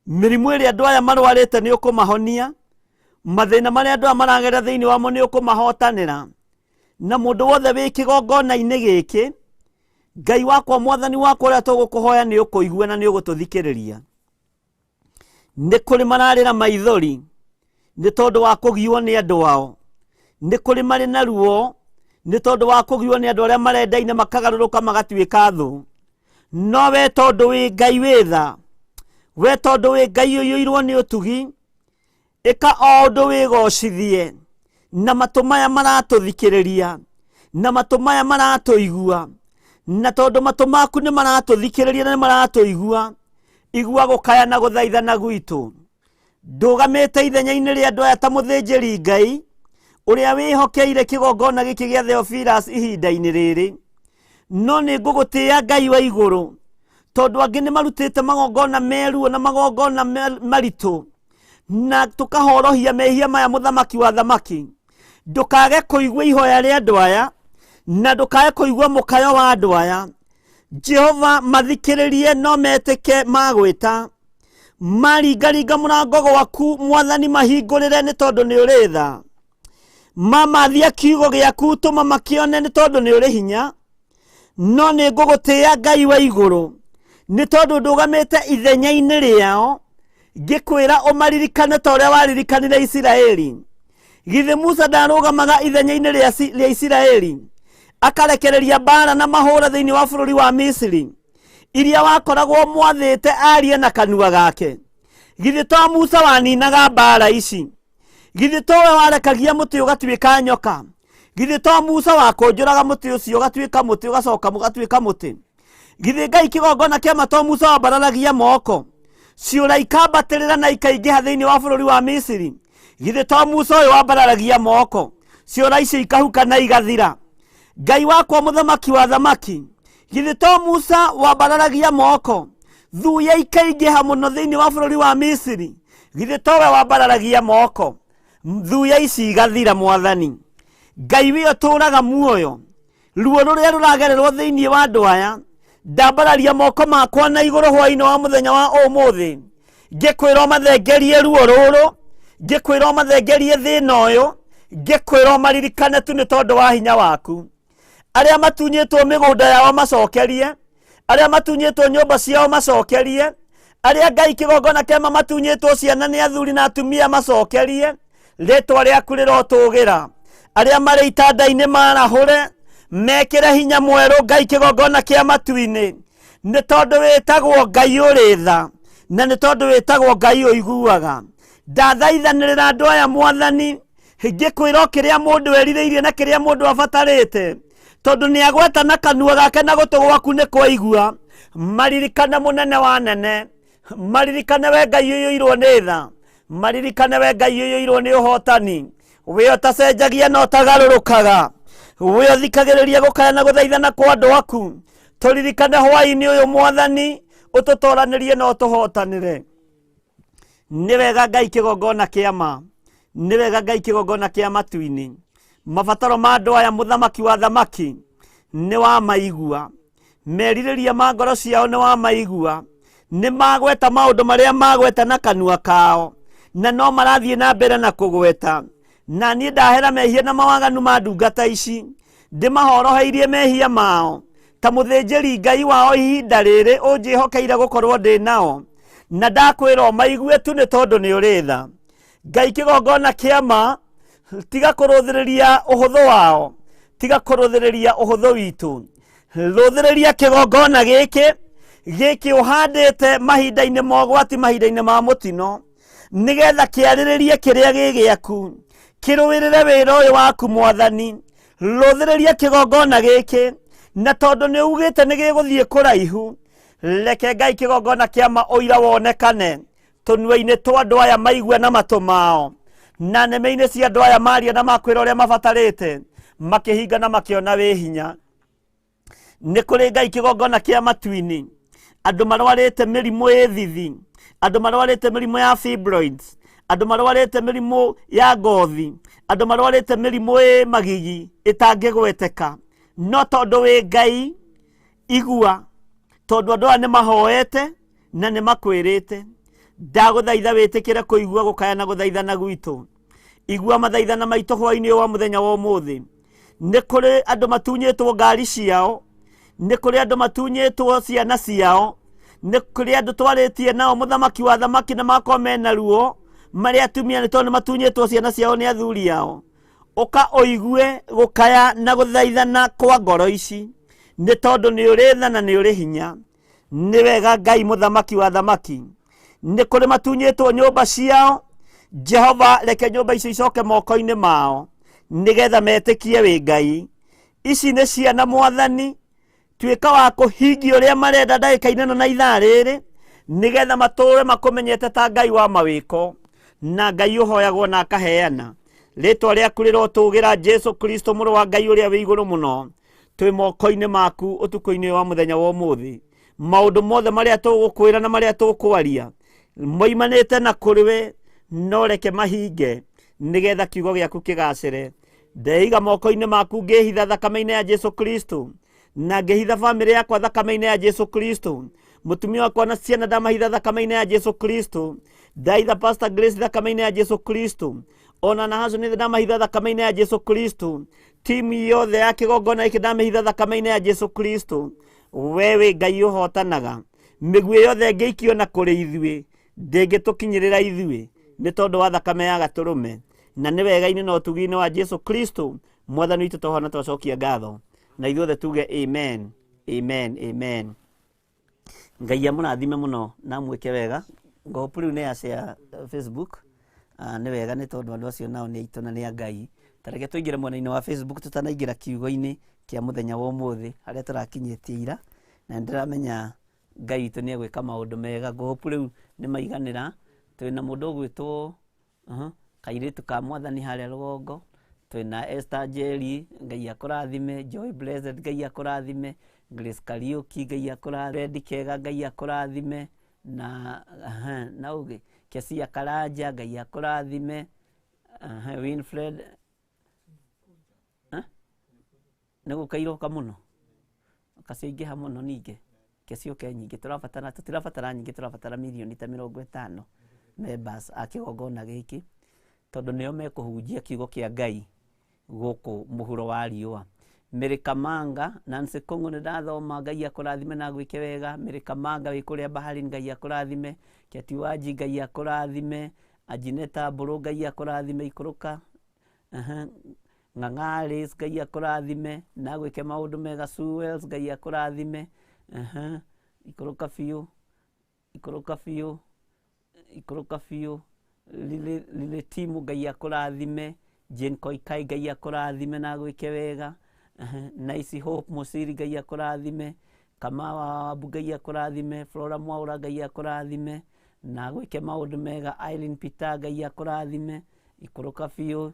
Mĩrimũ ĩrĩa andũ aya marwarĩte nĩ ũkũmahonia, mathĩna marĩa andũ aya maragerera thĩinĩ wamo nĩ ũkũmahotanĩra, na mũndũ wothe wĩ kĩgongona-inĩ gĩkĩ, Ngai wakwa mwathani wakwa ũrĩa tũgũkũhoya nĩ ũkũigua na nĩ ũgũtũthikĩrĩria. Nĩ kũrĩ mararĩra maithori nĩ tondũ wa kũgiwo nĩ andũ ao, nĩ kũrĩ marĩ na ruo nĩ tondũ wa kũgiwo nĩ andũ arĩa marendaine makagarũrũka magatuĩka thũ. No we tondũ wĩ Ngai wĩ tha, we tondũ wĩ Ngai ũiyũirwo nĩ ũtugi, ĩka o ũndũ wĩgocithie, na matũ maya maratũthikĩrĩria, na matũ maya maratũigua, na tondũ matũ maku nĩ maratũthikĩrĩria na nĩ maratũigua, igua gũkaya na gũthaithana gwitũ. Ndũgamĩte ithenya-inĩ rĩa andũ aya ta mũthĩnjĩri Ngai ũrĩa wĩhokeire kĩgongona gĩkĩ gĩa Theophilus ihinda-inĩ rĩrĩ, no nĩ ngũgũtĩĩa Ngai wa igũrũ, tondũ angĩ nĩ marutĩte magongona meruo na magongona maritũ, na tũkahorohia mehia maya mũthamaki wa thamaki. Ndũkage kũigua ihoya rĩa andũ aya, na ndũkage kũigua mũkayo wa andũ aya. Jehova, mathikĩrĩrie no metĩke magwĩta, maringaringa mũrango gwaku mwathani, mahingũrĩre nĩ tondũ nĩ ũrĩ tha. Mamathia kiugo gĩaku, tũma makĩone nĩ tondũ nĩ ũrĩ hinya. No nĩ ngũgũtĩĩa Ngai wa igũrũ, nĩ tondũ ndũgamĩte ithenya-inĩ rĩao, ngĩkwĩra ũmaririkane ta ũrĩa waririkanire Isiraeli. Githĩ Musa ndarũgamaga ithenya-inĩ rĩa Isiraeli, akarekereria mbara na mahũra thĩinĩ wa bũrũri wa Misiri, iria wakoragwo mwathĩte arie na kanua gake? Githĩ to Musa waninaga mbara ici? Githĩ to we warekagia mũtĩ ũgatuĩka nyoka? Githĩ to Musa wakũnjũraga mũtĩ ũcio ũgatuĩka mũtĩ, ũgacoka ũgatuĩka mũtĩ? Githĩ Ngai kĩgongona kĩama to Musa wambararagia moko, ciũra ikambatĩrĩra na ikaingĩha thĩinĩ wa bũrũri wa Misiri? Githĩ to Musa ũyũ wambararagia moko, ciũra icio ikahuka na igathira? Ngai wakwa mũthamaki wa thamaki, githĩ to Musa wambararagia moko, thuya ikaingĩha mũno thĩinĩ wa bũrũri wa Misiri? Githĩ to we wambararagia moko, thuya ici igathira? Mwathani Ngai wĩ ũtũũraga muoyo, ruo rũrĩa rũragererwo thĩinĩ wa andũ aya, ndambararia moko makwa na igũrũ hwaĩ-inĩ wa mũthenya wa ũmũthĩ, ngĩkwĩra ũmathengerie ruo rũrũ, ngĩkwĩra ũmathengerie thĩna ũyũ, ngĩkwĩra ũmaririkane tu nĩ tondũ wa hinya waku. Arĩa matunyĩtwo mĩgũnda yao macokerie, arĩa matunyĩtwo nyũmba ciao macokerie, arĩa Ngai kĩgongona kĩama matunyĩtwo ciana nĩ athuri na atumia macokerie, rĩtwa rĩaku rĩrotũgĩra. Arĩa marĩ itanda-inĩ marahũre, mekĩre hinya mwerũ Ngai kĩgongona kĩa matu-inĩ, nĩ tondũ wĩtagwo Ngai ũrĩ tha, na nĩ tondũ wĩtagwo Ngai ũiguaga. Ndathaithanĩrĩra andũ aya mwathani, ngĩkwĩra o kĩrĩa mũndũ erirĩirie na kĩrĩa mũndũ abatarĩte, tondũ nĩ agweta na kanua gake na gũtũ gwaku nĩ kwaigua. Maririkane mũnene wa nene, maririkane we Ngai ũiyũirwo nĩ tha, maririkane we Ngai ũiyũirwo nĩ ũhotani, we ũtacenjagia na ũtagarũrũkaga, we ũthikagĩrĩria gũkaya na gũthaithana kwa andũ aku. Tũririkane hwaĩ-inĩ ũyũ mwathani, ũtũtoranĩrie na ũtũhotanĩre. Nĩ wega Ngai kĩgongona kĩa ma, nĩ wega Ngai kĩgongona kĩa matu-inĩ. Mabataro ma andũ aya mũthamaki wa thamaki nĩ wamaigua, merirĩria ma ngoro ciao nĩ wamaigua, nĩ magweta maũndũ marĩa magweta na kanua kao, na no marathiĩ na mbere na kũgweta. Na niĩ ndahera mehia na mawaganu ma ndungata ici, ndĩmahoroheirie mehia mao ta mũthĩnjĩri Ngai wao ihinda rĩrĩ ũnjĩhokeire gũkorwo ndĩ nao, na ndakwĩra ũmaigue tu nĩ tondũ nĩ ũrĩ tha. Ngai kĩgongona kĩa ma, tiga kũrũthĩrĩria ũhũthũ wao, tiga kũrũthĩrĩria ũhũthũ witũ. Rũthĩrĩria kĩgongona gĩkĩ, gĩkĩ ũhandĩte mahinda-inĩ ma ũgwati, mahinda-inĩ ma mũtino, nĩgetha kĩarĩrĩrie kĩrĩa gĩ gĩaku, kĩrũĩrĩre wĩra ũyũ waku mwathani. Rũthĩrĩria kĩgongona gĩkĩ, na tondũ nĩ ugĩte nĩ gĩgũthiĩ kũraihu, reke Ngai kĩgongona kĩa ma ũira wonekane tũnua-inĩ twa andũ aya maigue na matũ mao, na nĩmĩ-inĩ cia andũ aya maria na makwĩra ũrĩa mabatarĩte, makĩhinga na makĩona wĩ hinya. Nĩ kũrĩ Ngai kĩgongona kĩa matu-inĩ, andũ marwarĩte mĩrimũ ĩ thithi, andũ marwarĩte mĩrimũ ya fibroids, andũ marwarĩte mĩrimũ ya ngothi, andũ marwarĩte mĩrimũ ĩ magigi ĩtangĩgweteka, no tondũ wĩ Ngai igua, tondũ andũ aya nĩ mahoete na nĩ makwĩrĩte. Ndagũthaitha wĩtĩkĩre kũigua gũkaya na gũthaithana gwitũ. Igua mathaithana maitũ hwaĩ-inĩ wa mũthenya wa ũmũthĩ. Nĩ kũrĩ andũ matunyĩtwo ngari ciao, nĩ kũrĩ andũ matunyĩtwo ciana ciao, nĩ kũrĩ andũ twarĩtie nao mũthamaki wa thamaki na makorwo mena ruo, marĩ atumia nĩ tondũ nĩ matunyĩtwo ciana ciao nĩ athuri ao. Ũka ũigue gũkaya na gũthaithana kwa ngoro ici, nĩ tondũ nĩ ũrĩ tha na nĩ ũrĩ hinya. Nĩ wega Ngai mũthamaki wa thamaki. Nĩ kũrĩ matunyĩtwo nyũmba ciao, Jehova reke nyũmba icio icoke moko-inĩ mao, nĩgetha metĩkie wĩ Ngai. Ici nĩ ciana mwathani, tuĩka wa kũhingia ũrĩa marenda ndagĩka-inĩ ĩno na ithaa rĩrĩ, nĩgetha matũũre makũmenyete ta Ngai wa mawĩko, na Ngai ũhoyagwo na akaheana. Rĩtwa rĩaku rĩrotũgĩra Jesu Kristo mũrũ wa Ngai ũrĩa wĩ igũrũ mũno. Twĩ moko-inĩ maku ũtukũ-inĩ wa mũthenya wa ũmũthĩ. Maũndũ mothe marĩa tũgũkwĩra na marĩa tũkwaria moimanĩte na kũrĩ we, no reke mahinge nĩgetha kiugo gĩaku kĩgacĩre. Ndeiga moko-inĩ maku ngĩhitha thakame-inĩ ya Jesu Kristo, na ngĩhitha bamĩrĩ yakwa thakame-inĩ ya Jesu Kristo, mũtumia wakwa na ciana ndamahitha thakame-inĩ ya Jesu Kristo, ndaitha Pastor Grace thakame-inĩ ya Jesu Kristo, ona na Hazo nĩ ndamahitha thakame-inĩ ya Jesu Kristo, timu yothe ya kĩgongona gĩkĩ ndamĩhitha thakame-inĩ ya Jesu Kristo. We wĩ Ngai ũhotanaga, mĩguĩ yothe ĩngĩikio na kũrĩ ithuĩ ndĩngĩtũkinyĩrĩra ithuĩ, nĩ tondũ wa thakame ya gatũrũme, na nĩ wega-inĩ na ũtugi-inĩ wa Jesu Kristo mwathani witũ tũhona twacokia ngatho, na ithuothe tuge amen, amen, amen. Ngai amũrathime mũno na amwĩke wega. Ngopu rĩu nĩ ya share Facebook. Nĩ wega nĩ tondũ andũ acio nao nĩ aitũ na nĩ a Ngai. Ta reke tũingĩre mwena-inĩ wa Facebook tũtanaingĩra kiugo-inĩ kĩa mũthenya wa ũmũthĩ harĩa tũrakinyĩtie ira, na nĩndĩramenya Ngai witũ nĩ egwĩka maũndũ mega. Ngopu rĩu nĩ maiganĩra. Twĩna mũndũ ũgwĩtwo kairĩtu ka mwathani harĩa rũgongo, twĩna Esther Njeri, Ngai akũrathime, Joy Blessed, Ngai akũrathime, Grace Kariũki, Ngai akũrathime, Fred Kega, Ngai akũrathime, na na ũngĩ Kesia Karanja, Ngai akũrathime, Winfred, nĩ gũka iroka mũno, kaciaingĩha mũno ningĩ, keciũke nyingĩ, tũrabatara, tũtirabatara nyingĩ, tũrabatara mirioni ta 50 members a kĩgongona gĩkĩ, tondũ nĩo mekũhunjia kiugo kĩa Ngai gũkũ mũhuro wa riũa. Mary Kamanga, Nancy Kũng'ũ nĩ ndathoma, Ngai akũrathime na agwĩke wega. Mary Kamanga wĩ kũrĩa Bahari, Ngai akũrathime. Keti Wanji, Ngai akũrathime. Anjineta Mbũrũ, Ngai akũrathime. Ikũrũka. Ng'ang'a Alice, Ngai akũrathime na agwĩke maũndũ mega. Sue Wells, Ngai akũrathime. Ikũrũka biũ, ikũrũka biũ, ikũrũka biũ. Lily Timu, Ngai akũrathime. Jane Koikai, Ngai akũrathime na agwĩke wega. Nice Hope Musiri, Ngai akũrathime. Kamawa Wabu, Ngai akũrathime. Flora Mwaura, Ngai akũrathime na agwĩke maũndũ mega. Eileen Peter, Ngai akũrathime. Ikũrũka biũ.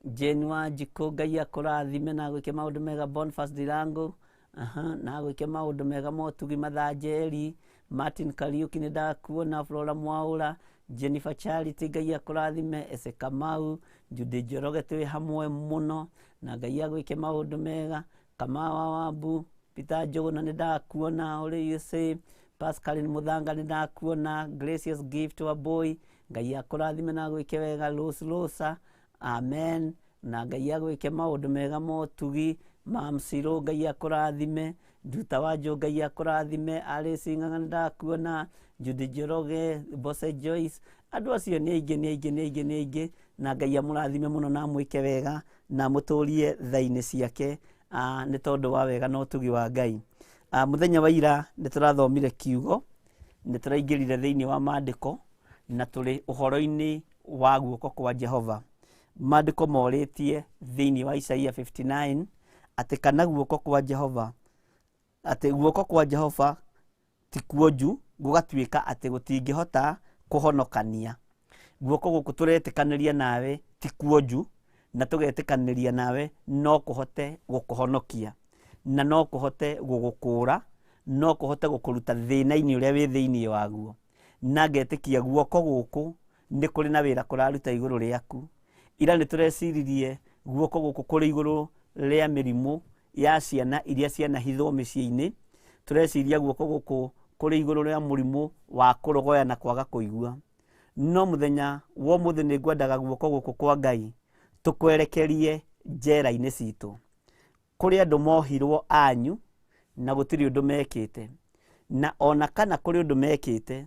Jane Wanjikũ, Ngai akũrathime na agwĩke maũndũ mega. Boniface Ndirango, Aha, na agwĩke maũndũ mega motugi. Mathanjeri Martin Kariuki nĩ ndakuona, Flora Mwaura, Jennifer Charity, Ngai akũrathime. Ese Kamau, Judy Njoroge, twĩ hamwe mũno na Ngai agwĩke maũndũ mega. Kamawa Wambu, Peter Njũgũna nĩ ndakuona ũrĩ USA, Pascaline Muthanga nĩ ndakuona, Gracious Gift wa Boy, Ngai akũrathime na agwĩke wega. Rose Rosa, amen, na Ngai agwĩke maũndũ mega motugi. Mamsiro, Ngai akũrathime. Nduta Wanjũ, Ngai akũrathime. Alice Ng'ang'a nĩ ndakuona, Judy Njoroge, Bose Joyce, andũ acio nĩ aingĩ, nĩ aingĩ, nĩ aingĩ, nĩ aingĩ, na Ngai amũrathime mũno na amwĩke wega na amũtũrie tha-inĩ ciake, nĩ tondũ wa wega na ũtugi wa Ngai. Mũthenya wa ira nĩ tũrathomire kiugo, nĩ tũraingĩrire thĩinĩ wa maandĩko na tũrĩ ũhoro-inĩ wa guoko kwa Jehova. Maandĩko morĩtie thĩinĩ wa Isaia 59 atĩ kana guoko kwa Jehova, atĩ guoko kwa Jehova ti kuonju gũgatuĩka atĩ gũtingĩhota kũhonokania. Guoko gũkũ tũretĩkanĩria nawe ti kuonju, na tũgetĩkanĩria nawe no kũhote gũkũhonokia, na no kũhote gũgũkũra, no kũhote gũkũruta thĩna-inĩ ũrĩa wĩ thĩinĩ waguo. Na ngetĩkia guoko gũkũ nĩ kũrĩ na wĩra kũraruta igũrũ rĩaku. Ira nĩ tũreciririe guoko gũkũ kũrĩ igũrũ rĩa mĩrimũ ya ciana iria cianahithwo mĩciĩ-inĩ. Tũreciria guoko gũkũ kũrĩ igũrũ rĩa mũrimũ wa kũrogoya na kwaga kũigua. No mũthenya wa ũmũthĩ nĩ ngwendaga guoko gũkũ kwa Ngai tũkwerekerie njera-inĩ citũ, kũrĩ andũ mohirwo anyu na gũtirĩ ũndũ mekĩte, na ona kana kũrĩ ũndũ mekĩte,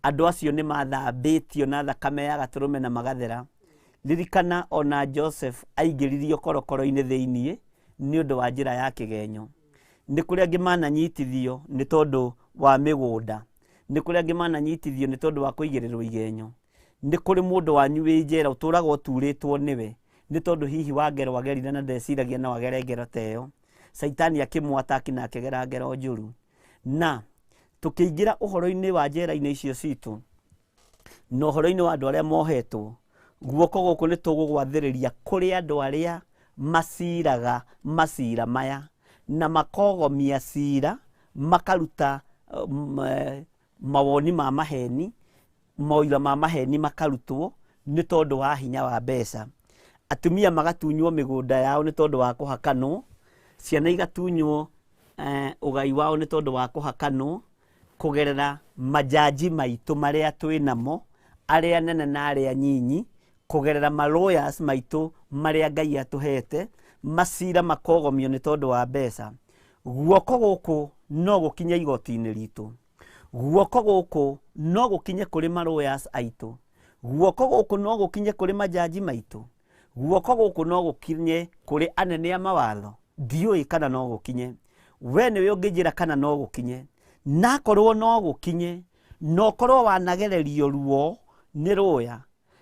andũ acio nĩ mathambĩtio na thakame ya gatũrũme na magathera. Ririkana ona Joseph aingĩririo korokoro-inĩ thĩiniĩ nĩ ũndũ wa njĩra ya kĩgenyo. Nĩ kũrĩ angĩ mananyitithio nĩ tondũ wa mĩgũnda, nĩ kũrĩ angĩ mananyitithio nĩ tondũ wa kũigĩrĩrwo igenyo, nĩ kũrĩ mũndũ wanyu wĩ njera ũtũraga ũturĩtwo nĩwe nĩ tondũ hihi wa ngero agerire na ndeciragia no agere ngero ta ĩyo, Caitani akĩmwataki na akĩgera ngero njũru. Na tũkĩingĩra ũhoro-inĩ wa njera-inĩ icio citũ na ũhoro-inĩ wa andũ arĩa mohetwo, guoko gũkũ nĩ tũgũgwathĩrĩria kũrĩ andũ arĩa maciraga macira maya na makogomia cira, makaruta mawoni ma maheni, maũira ma maheni makarutwo nĩ tondũ wa hinya wa mbeca. Atumia magatunywo mĩgũnda yao nĩ tondũ wa kũhakanwo, ciana igatunywo ũgai wao nĩ tondũ wa kũhakanwo, kũgerera majaji maitũ marĩa twĩ namo, arĩa nene na arĩa nyinyi, kũgerera ma lawyers maitũ marĩa Ngai atũhete, macira makogomio nĩ tondũ wa mbeca. Guoko gũkũ no gũkinye igoti-inĩ ritũ, guoko gũkũ no gũkinye kũrĩ ma lawyers aitũ, guoko gũkũ no gũkinye kũrĩ majaji maitũ, guoko gũkũ no gũkinye kũrĩ anene a mawatho. Ndiũĩ kana no gũkinye, we nĩwe ũngĩnjĩra kana no gũkinye. Nakorwo no gũkinye, no korwo wanagererio ruo nĩ rũya,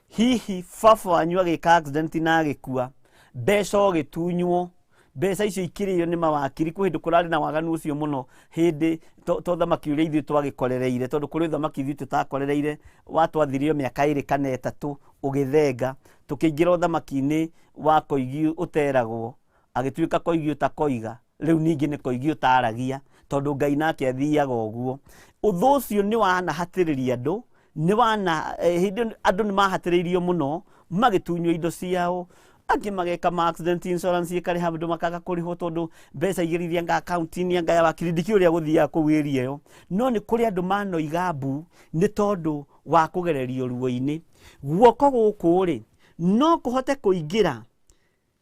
hihi baba wanyu agĩka accident na agĩkua, mbeca ũgĩtunywo, mbeca icio ikĩrĩo nĩ mawakiri. Kwĩ hĩndĩ kũrarĩ na waganu ũcio mũno, hĩndĩ to thamaki ũrĩa ithuĩ twagĩkorereire, tondũ kũrĩ thamaki ithuĩ tũtakorereire, watwathirio mĩaka 2 kana 3 ũgĩthenga, tũkĩingĩra ũthamaki-inĩ wa koigi ũteragwo, agĩtuĩka koigi ũtakoiga, rĩu ningĩ nĩ koigi ũtaragia, tondũ Ngai nake athiaga ũguo. Ũthũ ũcio nĩ wanahatĩrĩria andũ, nĩ wana hĩndĩ andũ nĩ mahatĩrĩirio mũno, magĩtunywo indo ciao, angĩ mageka ma accident insurance ĩkarĩha andũ makaga kũrĩhwo tondũ mbeca igĩrĩirie anga akaunti-inĩ anga ya wakiri, ndikĩũĩ ũrĩa gũthiaga kũu area ĩyo. No nĩ kũrĩ andũ manoiga mbu nĩ tondũ wa kũgererio ruo-inĩ. Guoko gũkũ rĩ, no kũhote kũingĩra,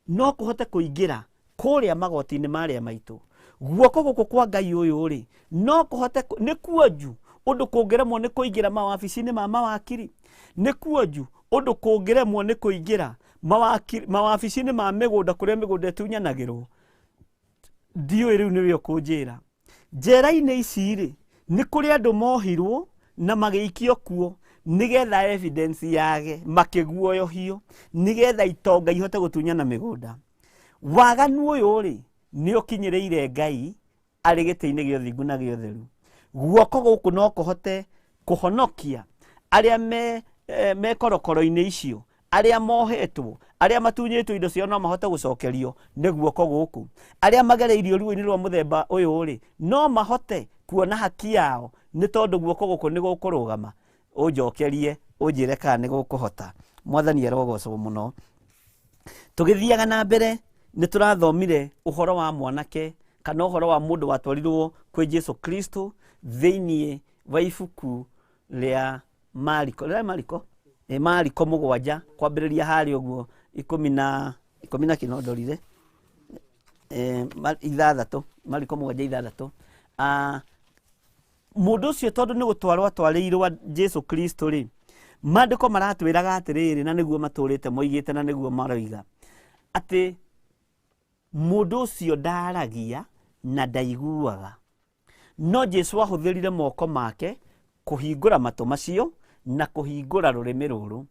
no kũhote kũingĩra kũrĩa magoti-inĩ marĩa maitũ. Guoko gũkũ kwa Ngai ũyũ rĩ, no kũhote nĩ kuonju ũndũ kũngĩremwo nĩ kũingĩra mawabici-inĩ ma mawakiri, nĩ kuonju ũndũ kũngĩremwo nĩ kũingĩra mawabici-inĩ ma mĩgũnda kũrĩa mĩgũnda ĩtunyanagĩrwo. Ndiũĩ rĩu nĩwe ũkũnjĩra. Njera-inĩ ici rĩ, nĩ kũrĩ andũ mohirwo na magĩikio kuo nĩgetha evidence yage, makĩguoyohio nĩgetha itonga ihote gũtunyana mĩgũnda. Waganu ũyũ rĩ, nĩ ũkinyĩrĩire Ngai arĩ gĩtĩ-inĩ gĩa ũthingu na gĩa ũtheru. Guoko gũkũ no kũhote kũhonokia arĩa me korokoro-inĩ icio, Arĩa mohetwo, arĩa matunyĩtwo indo ciao no mahote gũcokerio nĩ guoko gũkũ. Arĩa magereirio ruo-inĩ rwa mũthemba ũyũ rĩ, no mahote kuona haki yao nĩ tondũ guoko gũkũ nĩ gũkũrũgama. Ũnjokerie, ũnjĩre kana nĩ gũkũhota. Mwathani arogocwo mũno. Tũgĩthiaga na mbere nĩ tũrathomire ũhoro wa mwanake kana ũhoro wa mũndũ watwarirwo kwĩ Jesu Kristo thĩinĩ wa ibuku rĩa Mariko, rĩa Mariko? Ĩ, Mariko 7 kwambĩrĩria harĩa ũguo ikũmi na kĩno ndorire. 6, Mariko 7:6. Mũndũ ũcio tondũ nĩ gũtwarwo atwarĩirwo Jesu Kristo rĩ, maandĩko maratwĩraga atĩrĩrĩ, na nĩguo matũrĩte moigĩte na nĩguo maroiga atĩ mũndũ ũcio ndaragia na ndaiguaga, no Jesu ahũthĩrire moko make kũhingũra matũ macio na kũhingũra rũrĩmĩ rũrũ.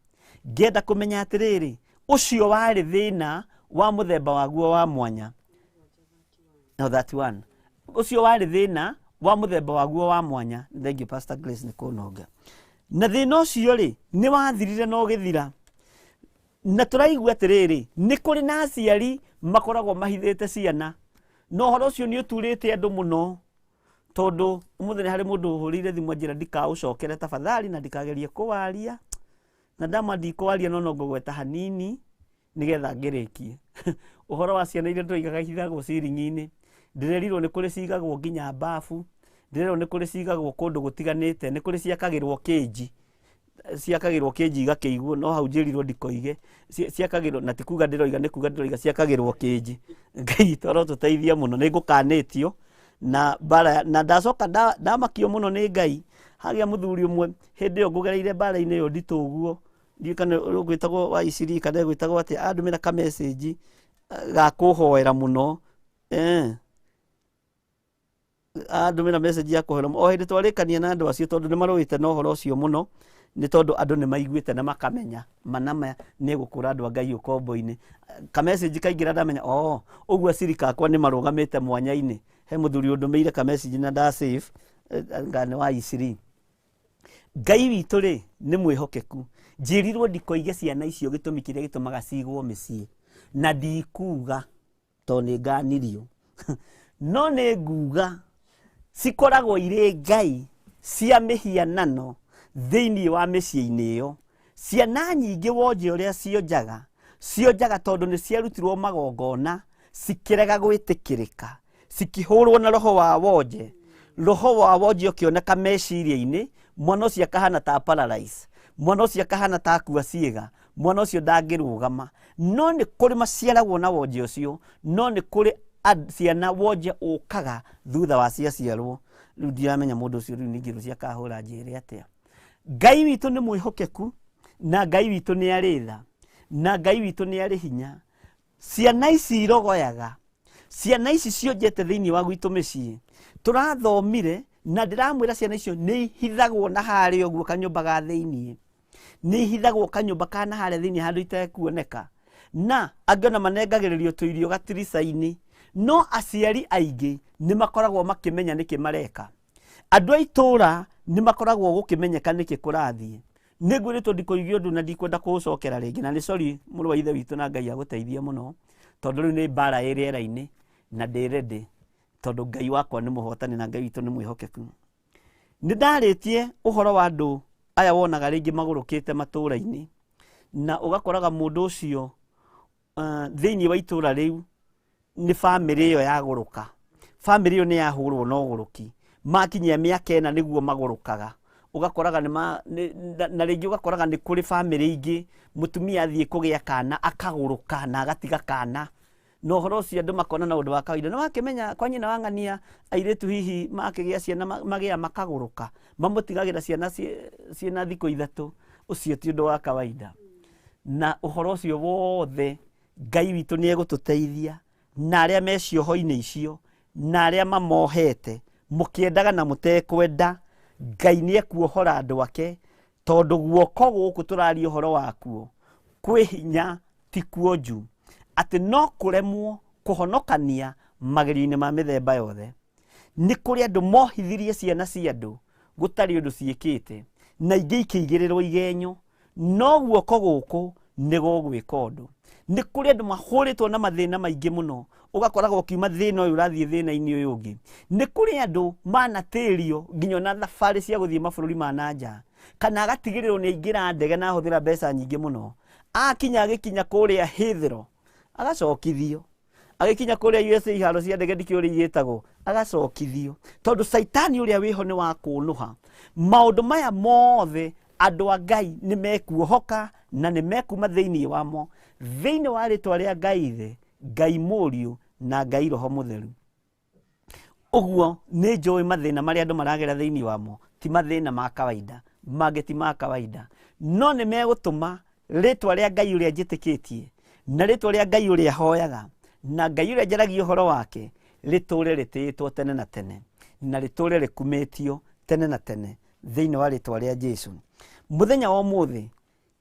Ngĩenda kũmenya atĩrĩrĩ, ũcio warĩ thĩna wa mũthemba waguo wa mwanya. No, that one. Ũcio warĩ thĩna wa mũthemba waguo wa mwanya. Thank you Pastor Grace nĩ kũnonga. Na thĩna ũcio rĩ, nĩ wathirire na ũgĩthira. Na tũraigua atĩrĩrĩ, nĩ kũrĩ na aciari makoragwo mahithĩte ciana, na ũhoro ũcio nĩ ũturĩte andũ mũno, tondũ ũmũthĩ nĩ harĩ mũndũ ũhũrĩire thimũ anjĩra ndikaũcokere tafadhali na ndikagerie kũwaria, na ndama ndikwaria no no ngũgweta hanini nĩgetha ngĩrĩkie. Ũhoro wa ciana iria tũigaga hithagwo ciring'i-inĩ, ndĩrerirwo nĩ kũrĩ cigagwo nginya bafu, ndĩrerwo nĩ kũrĩ cigagwo kũndũ gũtiganĩte, nĩ kũrĩ ciakagĩrwo kĩnji, ciakagĩrwo kĩnji igakĩigwo, no hau njĩrirwo ndikoige, ciakagĩrwo, na ti kuga ndĩroiga, nĩ kuga ndĩroiga ciakagĩrwo kĩnji. Ngai witũ arotũteithia mũno, nĩ ngũkanĩtio na mbara, na ndacoka ndamakio mũno nĩ Ngai. Hagĩa mũthuri ũmwe hĩndĩ ĩyo ngũgereire mbara-inĩ ĩyo nditũ ũguo, ndiũĩ kana ũgwĩtagwo wa iciri kana ĩgwĩtagwo atĩa, andũmĩra ka message ga kũhoera mũno. Andũmĩra message ya kũhoera o hĩndĩ twarĩkania na andũ acio, tondũ nĩ marũĩte na ũhoro ũcio mũno, nĩ tondũ andũ nĩ maiguĩte na makamenya manama nĩ gũkũra andũ a Ngai ũkombo-inĩ. Ka message kaingĩra ndamenya, oh, ũguo acirika akwa nĩ marũgamĩte mwanya-inĩ. He mũthuri ũndũmĩire ka message na nda save, nga nĩ wa iciri. Ngai witũ rĩ nĩ mwĩhokeku. Njĩrirwo ndikoige ciana icio gĩtũmi kĩrĩa gĩtũmaga cigwo mĩciĩ, na ndikuga tondũ nĩ nganirio, no nĩ nguga cikoragwo irĩ ngai cia mĩhianano thĩinĩ wa mĩciĩ-inĩ ĩyo. Ciana nyingĩ wonje ũrĩa cionjaga, cionjaga tondũ nĩ ciarutirwo magongona cikĩrega gwĩtĩkĩrĩka, cikĩhũrwo na roho wa wonje. Roho wa wonje ũkĩoneka meciria-inĩ, mwana ũcio akahana ta paralyze, mwana ũcio akahana ta akua ciĩga, mwana ũcio ndangĩrũgama. No nĩ kũrĩ maciaragwo na wonje ũcio, no nĩ kũrĩ ciana wonje ũkaga thutha wa ciaciarwo. Rĩu ndiramenya mũndũ ũcio rĩu ningĩ rũciũ akahũra njĩre atĩa. Ngai witũ nĩ mwĩhokeku, na Ngai witũ nĩ arĩ tha, na Ngai witũ nĩ arĩ hinya. Ciana ici irogoyaga, ciana ici cionjete thĩinĩ wa gwitũ mĩciĩ, tũrathomire na ndĩramwĩra ciana icio nĩ ihithagwo na harĩa ũguo kanyũmba ga thĩinĩ, nĩ ihithagwo kanyũmba ka na harĩa thĩinĩ handũ itekuoneka, na angĩ ona manengagĩrĩrio tũirio gatirica-inĩ. No aciari aingĩ nĩ makoragwo makĩmenya nĩkĩ mareka. Andũ a itũũra nĩ makoragwo gũkĩmenyeka nĩkĩ kũrathiĩ. Nĩ ngwĩrĩtwo ndikoige ũndũ na ndikwenda kũũcokera rĩngĩ, na nĩ sorry mũrũ wa ithe witũ na Ngai agũteithie mũno, tondũ rĩu nĩ mbara ĩ rĩera-inĩ na ndĩ ready, tondũ Ngai wakwa nĩ mũhotani na Ngai witũ nĩ mwĩhokeku. Nĩ ndarĩtie ũhoro wa andũ aya wonaga rĩngĩ magũrũkĩte matũũra-inĩ, na ũgakoraga mũndũ ũcio thĩinĩ wa itũũra rĩu nĩ bamĩrĩ ĩyo yagũrũka. Bamĩrĩ ĩyo nĩ yahũrwo na ũgũrũki, makinyia mĩaka ĩna nĩguo magũrũkaga. Ũgakoraga nĩ ma, nĩ, na, na rĩngĩ ũgakoraga nĩ kũrĩ bamĩrĩ ingĩ mũtumia athiĩ kũgĩa kana akagũrũka na agatiga kana, na ũhoro ũcio andũ makona na ũndũ wa kawaida. Nĩ wakĩmenya kwa nyina wa ng'ania airĩtu hihi makĩgĩa ciana magĩa makagũrũka, mamũtigagĩra ciana ciĩna thikũ 3, ũcio ti ũndũ wa kawaida. Na ũhoro ũcio wothe Ngai witũ nĩ egũtũteithia, na arĩa me cioho-inĩ icio na arĩa mamohete, mũkĩendaga na mũtekwenda, Ngai nĩ ekuohora andũ ake, tondũ guoko gũkũ tũraria ũhoro wakuo kwĩ hinya ti kuonju, atĩ no kũremwo kũhonokania magerio-inĩ ma mĩthemba yothe. Nĩ kũrĩ andũ mohithirie ciana cia andũ gũtarĩ ũndũ ciĩkĩte, na ingĩ ikĩigĩrĩrwo igenyo, no guoko gũkũ Nĩ gũgwĩka ũndũ. Nĩ kũrĩ andũ mahũrĩtwo na mathĩna maingĩ mũno, ũgakoragwo ũkiuma thĩna ũyũ ũrathiĩ thĩna-inĩ ũyũ ũngĩ. Nĩ kũrĩ andũ manatĩrio nginya ona thabarĩ cia gũthiĩ mabũrũri ma na nja, kana agatigĩrĩrwo nĩ aingĩra ndege na ahũthĩra mbeca nyingĩ mũno. Akinya agĩkinya kũrĩa Heathrow, agacokithio. Agĩkinya kũrĩa USA iharo cia ndege ndikĩũĩ ũrĩa igĩtagwo, agacokithio. Tondũ caitani ũrĩa wĩho nĩ wa kũnũha. Maũndũ maya mothe andũ a Ngai nĩ mekuohoka na nĩ mekuma thĩinĩ wamo, thĩinĩ wa rĩtwa rĩa Ngai Ithe, Ngai Mũriũ na Ngai Roho Mũtheru. Ũguo nĩ njũĩ mathĩna marĩa andũ maragera thĩinĩ wamo ti mathĩna ma kawaida, mangĩ ti ma kawaida, no nĩ megũtũma rĩtwa rĩa Ngai ũrĩa njĩtĩkĩtie na rĩtwa rĩa Ngai ũrĩa hoyaga na Ngai ũrĩa njaragia ũhoro wake rĩtũre rĩtĩĩtwo tene na tene na rĩtũre rĩkumĩtio tene na tene thĩinĩ wa rĩtwa rĩa Jesu. Mũthenya wa ũmũthĩ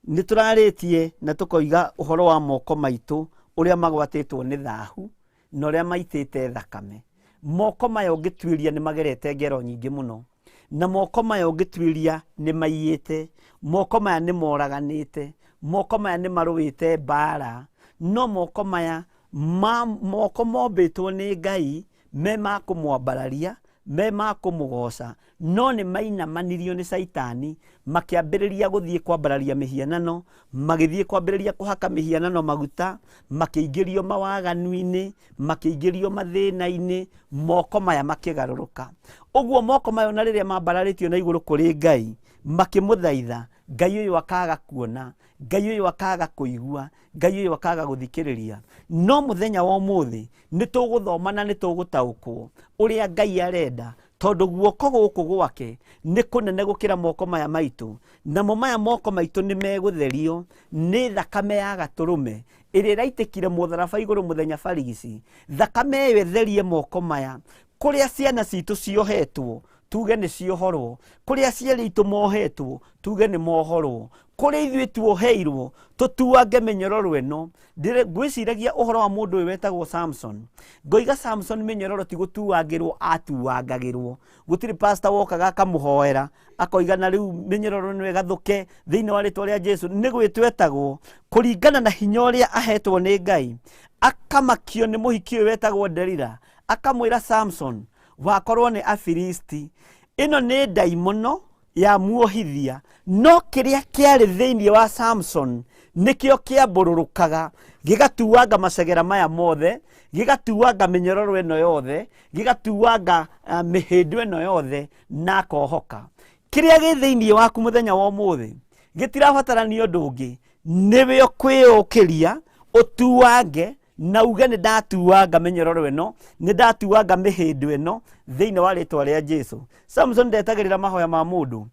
nĩ tũrarĩtie na tũkoiga ũhoro wa moko maitũ ũrĩa magwatĩtwo nĩ thahu na ũrĩa maitĩte thakame. Moko maya ũngĩtuĩria nĩ magerete ngero nyingĩ mũno, na moko maya ũngĩtuĩria nĩ maiyĩte, moko maya nĩ moraganĩte, moko maya nĩ marũĩte mbara, no moko maya ma moko mombĩtwo nĩ Ngai me ma kũmwambararia, me ma kũmũgoca, no nĩ mainamanirio nĩ caitani, makĩambĩrĩria gũthiĩ kwambararia mĩhianano, magĩthiĩ kwambĩrĩria kũhaka mĩhianano maguta, makĩingĩrio mawaganu-inĩ, makĩingĩrio mathĩna-inĩ, moko maya makĩgarũrũka. Ũguo moko maya ona rĩrĩa mambararĩtio na igũrũ kũrĩ Ngai, makĩmũthaitha, Ngai ũyũ akaga kuona, Ngai ũyũ akaga kũigua, Ngai ũyũ akaga gũthikĩrĩria. No mũthenya wa ũmũthĩ nĩ tũgũthoma na nĩ tũgũtaũkwo ũrĩa Ngai arenda, tondũ guoko gũkũ gwake nĩ kũnene gũkĩra moko maya maitũ, namo maya moko maitũ nĩ megũtherio nĩ thakame ya gatũrũme ĩrĩa ĩraitĩkire mũtharaba igũrũ mũthenya barigici. Thakame ĩyo ĩtherie moko maya, kũrĩa ciana citũ ciohetwo tuge nĩ ciohorwo, kũrĩa aciari aitũ mohetwo tuge nĩ mohorwo, kũrĩa ithuĩ tuoheirwo tũtuange mĩnyororo ĩno. Ngwĩciragia ũhoro wa mũndũ ũyũ wetagwo Samson. Ngoiga Samson mĩnyororo ti gũtuangĩrwo atuangagĩrwo, gũtirĩ pastor wokaga akamũhoera akoiga na rĩu mĩnyororo nĩ ĩgathũke thĩinĩ wa rĩtwa rĩa Jesu. Nĩ gwĩtwo etagwo kũringana na hinya ũrĩa ahetwo nĩ Ngai. Akamakio nĩ mũhiki ũyũ wetagwo Delila, akamwĩra Samson wakorwo nĩ Afilisti, ĩno nĩ ndaimono ya muohithia, no kĩrĩa kĩarĩ thĩinĩ wa Samson nĩkĩo kĩambũrũrũkaga gĩgatuanga macegera maya mothe, gĩgatuanga mĩnyororo ĩno yothe, gĩgatuanga mĩhĩndo ĩno yothe, na akohoka. Kĩrĩa gĩ thĩinĩ waku mũthenya wa ũmũthĩ gĩtirabatarania ũndũ ũngĩ, nĩwe ũkwĩyũkĩria ũtuange na uge nĩ ndatuanga mĩnyororo ĩno, nĩ ndatuanga mĩhĩndo ĩno thĩinĩ wa rĩtwa rĩa Jesu. Samson ndetagĩrĩra mahoya ma mũndũ.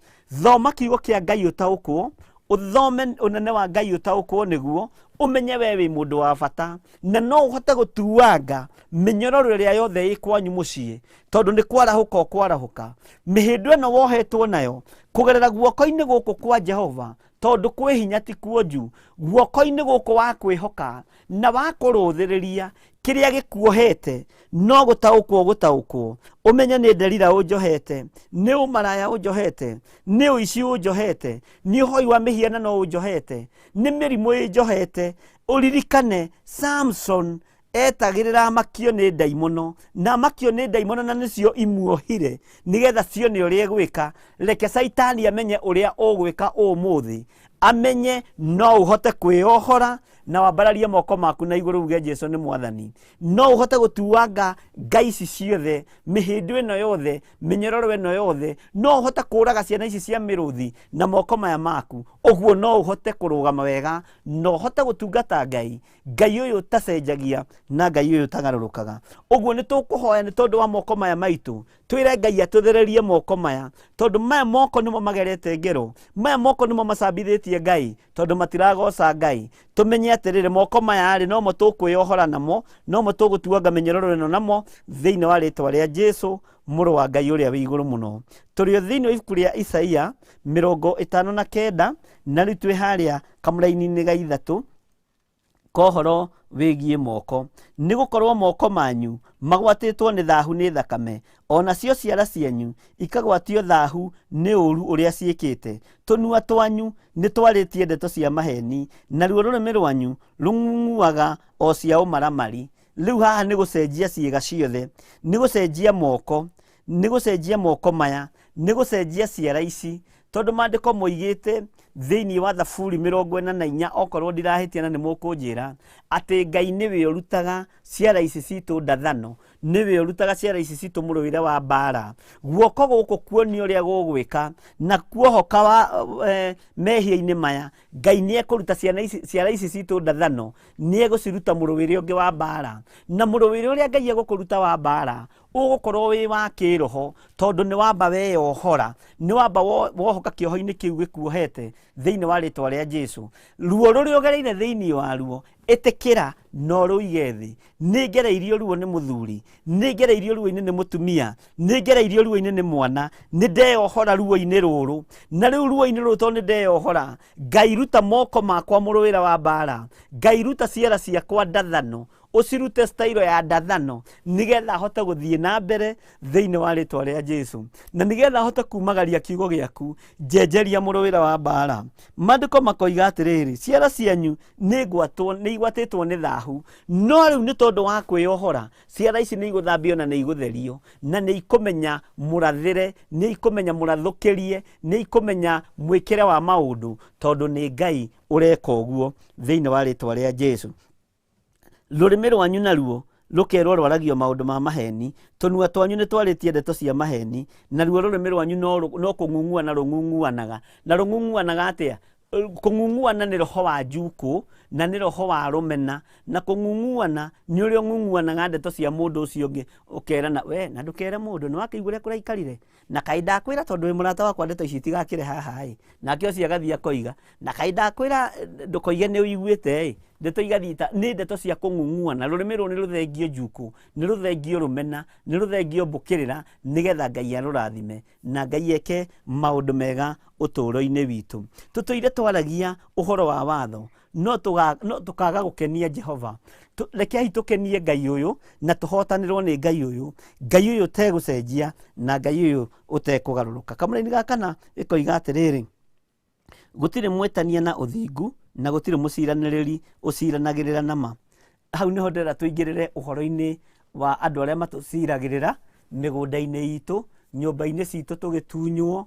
Thoma kiugo kĩa Ngai ũtaũkwo, ũthome ũnene wa Ngai ũtaũkwo, nĩguo ũmenye we wĩ mũndũ wa bata na no ũhote gũtuanga mĩnyororo ĩrĩa yothe ĩ kwanyu mũciĩ, tondũ nĩ kwarahũka ũkwarahũka. Mĩhĩndo ĩno wohetwo nayo kũgerera guoko-inĩ gũkũ kwa Jehova, tondũ kwĩ hinya ti kuonju, guoko-inĩ gũkũ wa kwĩhoka na wa kũrũthĩrĩria kĩrĩa gĩkuohete no gũtaũkwo gũtaũkwo, ũmenye nĩ Delila ũnjohete, nĩ ũmaraya ũnjohete, nĩ ũici ũnjohete, nĩ ũhoi wa mĩhianano ũnjohete, nĩ mĩrimũ ĩnjohete. Ũririkane Samson etagĩrĩra amakio nĩ ndaimono, na amakio nĩ ndaimono na nĩcio imuohire nĩgetha cione ũrĩa egwĩka. Reke caitani amenye ũrĩa ũgwĩka ũmũthĩ, amenye no ũhote kwĩohora na wambararie moko maku na igũrũ uge Jesu nĩ mwathani. No ũhote gũtuanga ngai ici ciothe, mĩhĩndo ĩno yothe, mĩnyororo ĩno yothe, no ũhote kũraga ciana ici cia mĩrũthi na moko maya maku. Ũguo no ũhote kũrũgama wega na ũhote gũtungata Ngai, Ngai ũyũ ũtacenjagia na Ngai ũyũ ũtagarũrũkaga. Ũguo nĩ tũkũhoya nĩ tondũ wa moko maya maitũ, twĩre Ngai atũthererie moko maya, tondũ maya moko nĩmo magerete ngero, maya moko nĩmo macambithĩtie Ngai, tondũ matiragoca Ngai. Tũmenye atĩrĩrĩ, moko maya rĩ nomo tũkwĩohora namo, nomo tũgũtuanga mĩnyororo ĩno namo thĩinĩ wa rĩtwa rĩa Jesu mũrũ wa Ngai ũrĩa wĩ igũrũ mũno. Tũrĩ o thĩinĩ wa ibuku rĩa Isaia 59, na rĩu twĩ harĩa kamũraini-inĩ ga ithatũ kohoro Wĩgiĩ moko, nĩ gũkorwo moko manyu magwatĩtwo nĩ thahu nĩ thakame, onacio ciara cianyu ikagwatio thahu nĩ ũũru ũrĩa ciĩkĩte. Tũnua twanyu nĩ twarĩtie ndeto cia maheni, naruo rũrĩmĩ rwanyu rũng'ung'uaga o cia ũmaramari. Rĩu haha nĩ gũcenjia ciĩga ciothe, nĩ gũcenjia moko, nĩ gũcenjia moko maya, nĩ gũcenjia ciara ici, tondũ maandĩko moigĩte thĩinĩ wa Thaburi 44, okorwo ndirahĩtia na nĩ mũkũnjĩra, atĩ Ngai nĩwe ũrutaga ciara ici citũ ndathano, nĩwe ũrutaga ciara ici citũ mũrũĩre wa mbara. Guoko gũkũ kuonio ũrĩa gũgwĩka na kuohoka wa mehia-inĩ maya, Ngai nĩ ekũruta ciana ici, ciara ici citũ ndathano, nĩ egũciruta mũrũĩre ũngĩ wa mbara. Na mũrũĩre ũrĩa Ngai egũkũruta wa mbara ũgũkorwo wĩ wa kĩroho, tondũ nĩ wamba weyohora, nĩ wamba wohoka kĩoho-inĩ kĩu gĩkuohete thĩinĩ wa rĩtwa rĩa Jesu. Ruo rũrĩa ũgereire thĩinĩ waruo, ĩtĩkĩra na ũrũige thĩ. Nĩ ngereirio ruo nĩ mũthuri, nĩ ngereirio ruo-inĩ nĩ mũtumia, nĩ ngereirio ruo-inĩ nĩ mwana, nĩ ndeyohora ruo-inĩ rũrũ. Na rĩu ruo-inĩ rũrũ tondũ nĩ ndeyohora, Ngai ruta moko makwa mũrũĩra wa mbara, Ngai ruta ciara ciakwa ndathano, ũcirute style ya ndathano, nĩgetha hote gũthiĩ na mbere thĩinĩ wa rĩtwa rĩa Jesu, na nĩgetha hote kumagaria kiugo gĩaku, njenjeria mũrũĩra wa mbara. Maandĩko makoiga atĩrĩrĩ, ciara cianyu nĩ igwatĩtwo nĩ thahu, no rĩu nĩ tondũ wa kwĩyohora, ciara ici nĩ igũthambio na nĩ igũtherio, na nĩ ikũmenya mũrathĩre, nĩ ikũmenya mũrathũkĩrie, nĩ ikũmenya mwĩkĩre wa maũndũ, tondũ nĩ Ngai ũreka ũguo thĩinĩ wa rĩtwa rĩa Jesu. Rũrĩmĩ rwanyu naruo rũkerwo rwaragio maũndũ ma maheni, tũnua twanyu nĩ twarĩtie ndeto cia maheni, naruo rũrĩmĩ rwanyu no kũng'ung'uana rũng'ung'uanaga. Na rũng'ung'uanaga atĩa? Kũng'ung'uana nĩ roho wa njukũ, na nĩ roho wa rũmena, na kũng'ung'uana nĩ ũrĩa ũng'ung'uanaga ndeto cia mũndũ ũcio ũngĩ, ũkerana we na ndũkere mũndũ, nĩ wakĩigua ũrĩa kũraikarire, na kaĩ ndakwĩra tondũ wĩ mũrata wakwa ndeto ici itigakĩre haha ĩ. Nake ũcio agathiĩ akoiga, na kaĩ ndakwĩra ndũkoige nĩ ũiguĩte ĩ. Ndeto igathiĩ ta nĩ ndeto cia kũng'ung'uana. Rũrĩmĩ rũrũ nĩ rũthengio njukũ, nĩ rũthengio rũmena, nĩ rũthengio mbũkĩrĩra, nĩgetha Ngai arũrathime na Ngai eke maũndũ mega ũtũũro-inĩ witũ. Tũtũire twaragia ũhoro wa watho, no tũkaga gũkenia Jehova. Rekei tũkenie Ngai ũyũ na tũhotanĩrwo nĩ Ngai ũyũ, Ngai ũyũ ũtegũcenjia na Ngai ũyũ ũtekũgarũrũka. Kamũraini ga kana ĩkoiga atĩrĩrĩ, gũtirĩ mwĩtania na ũthingu na gũtirĩ mũciranĩrĩri ũciranagĩrĩra na ma. Hau nĩho ndĩrenda tũingĩrĩre ũhoro-inĩ wa andũ arĩa matũciragĩrĩra mĩgũnda-inĩ itũ, nyũmba-inĩ citũ tũgĩtunywo,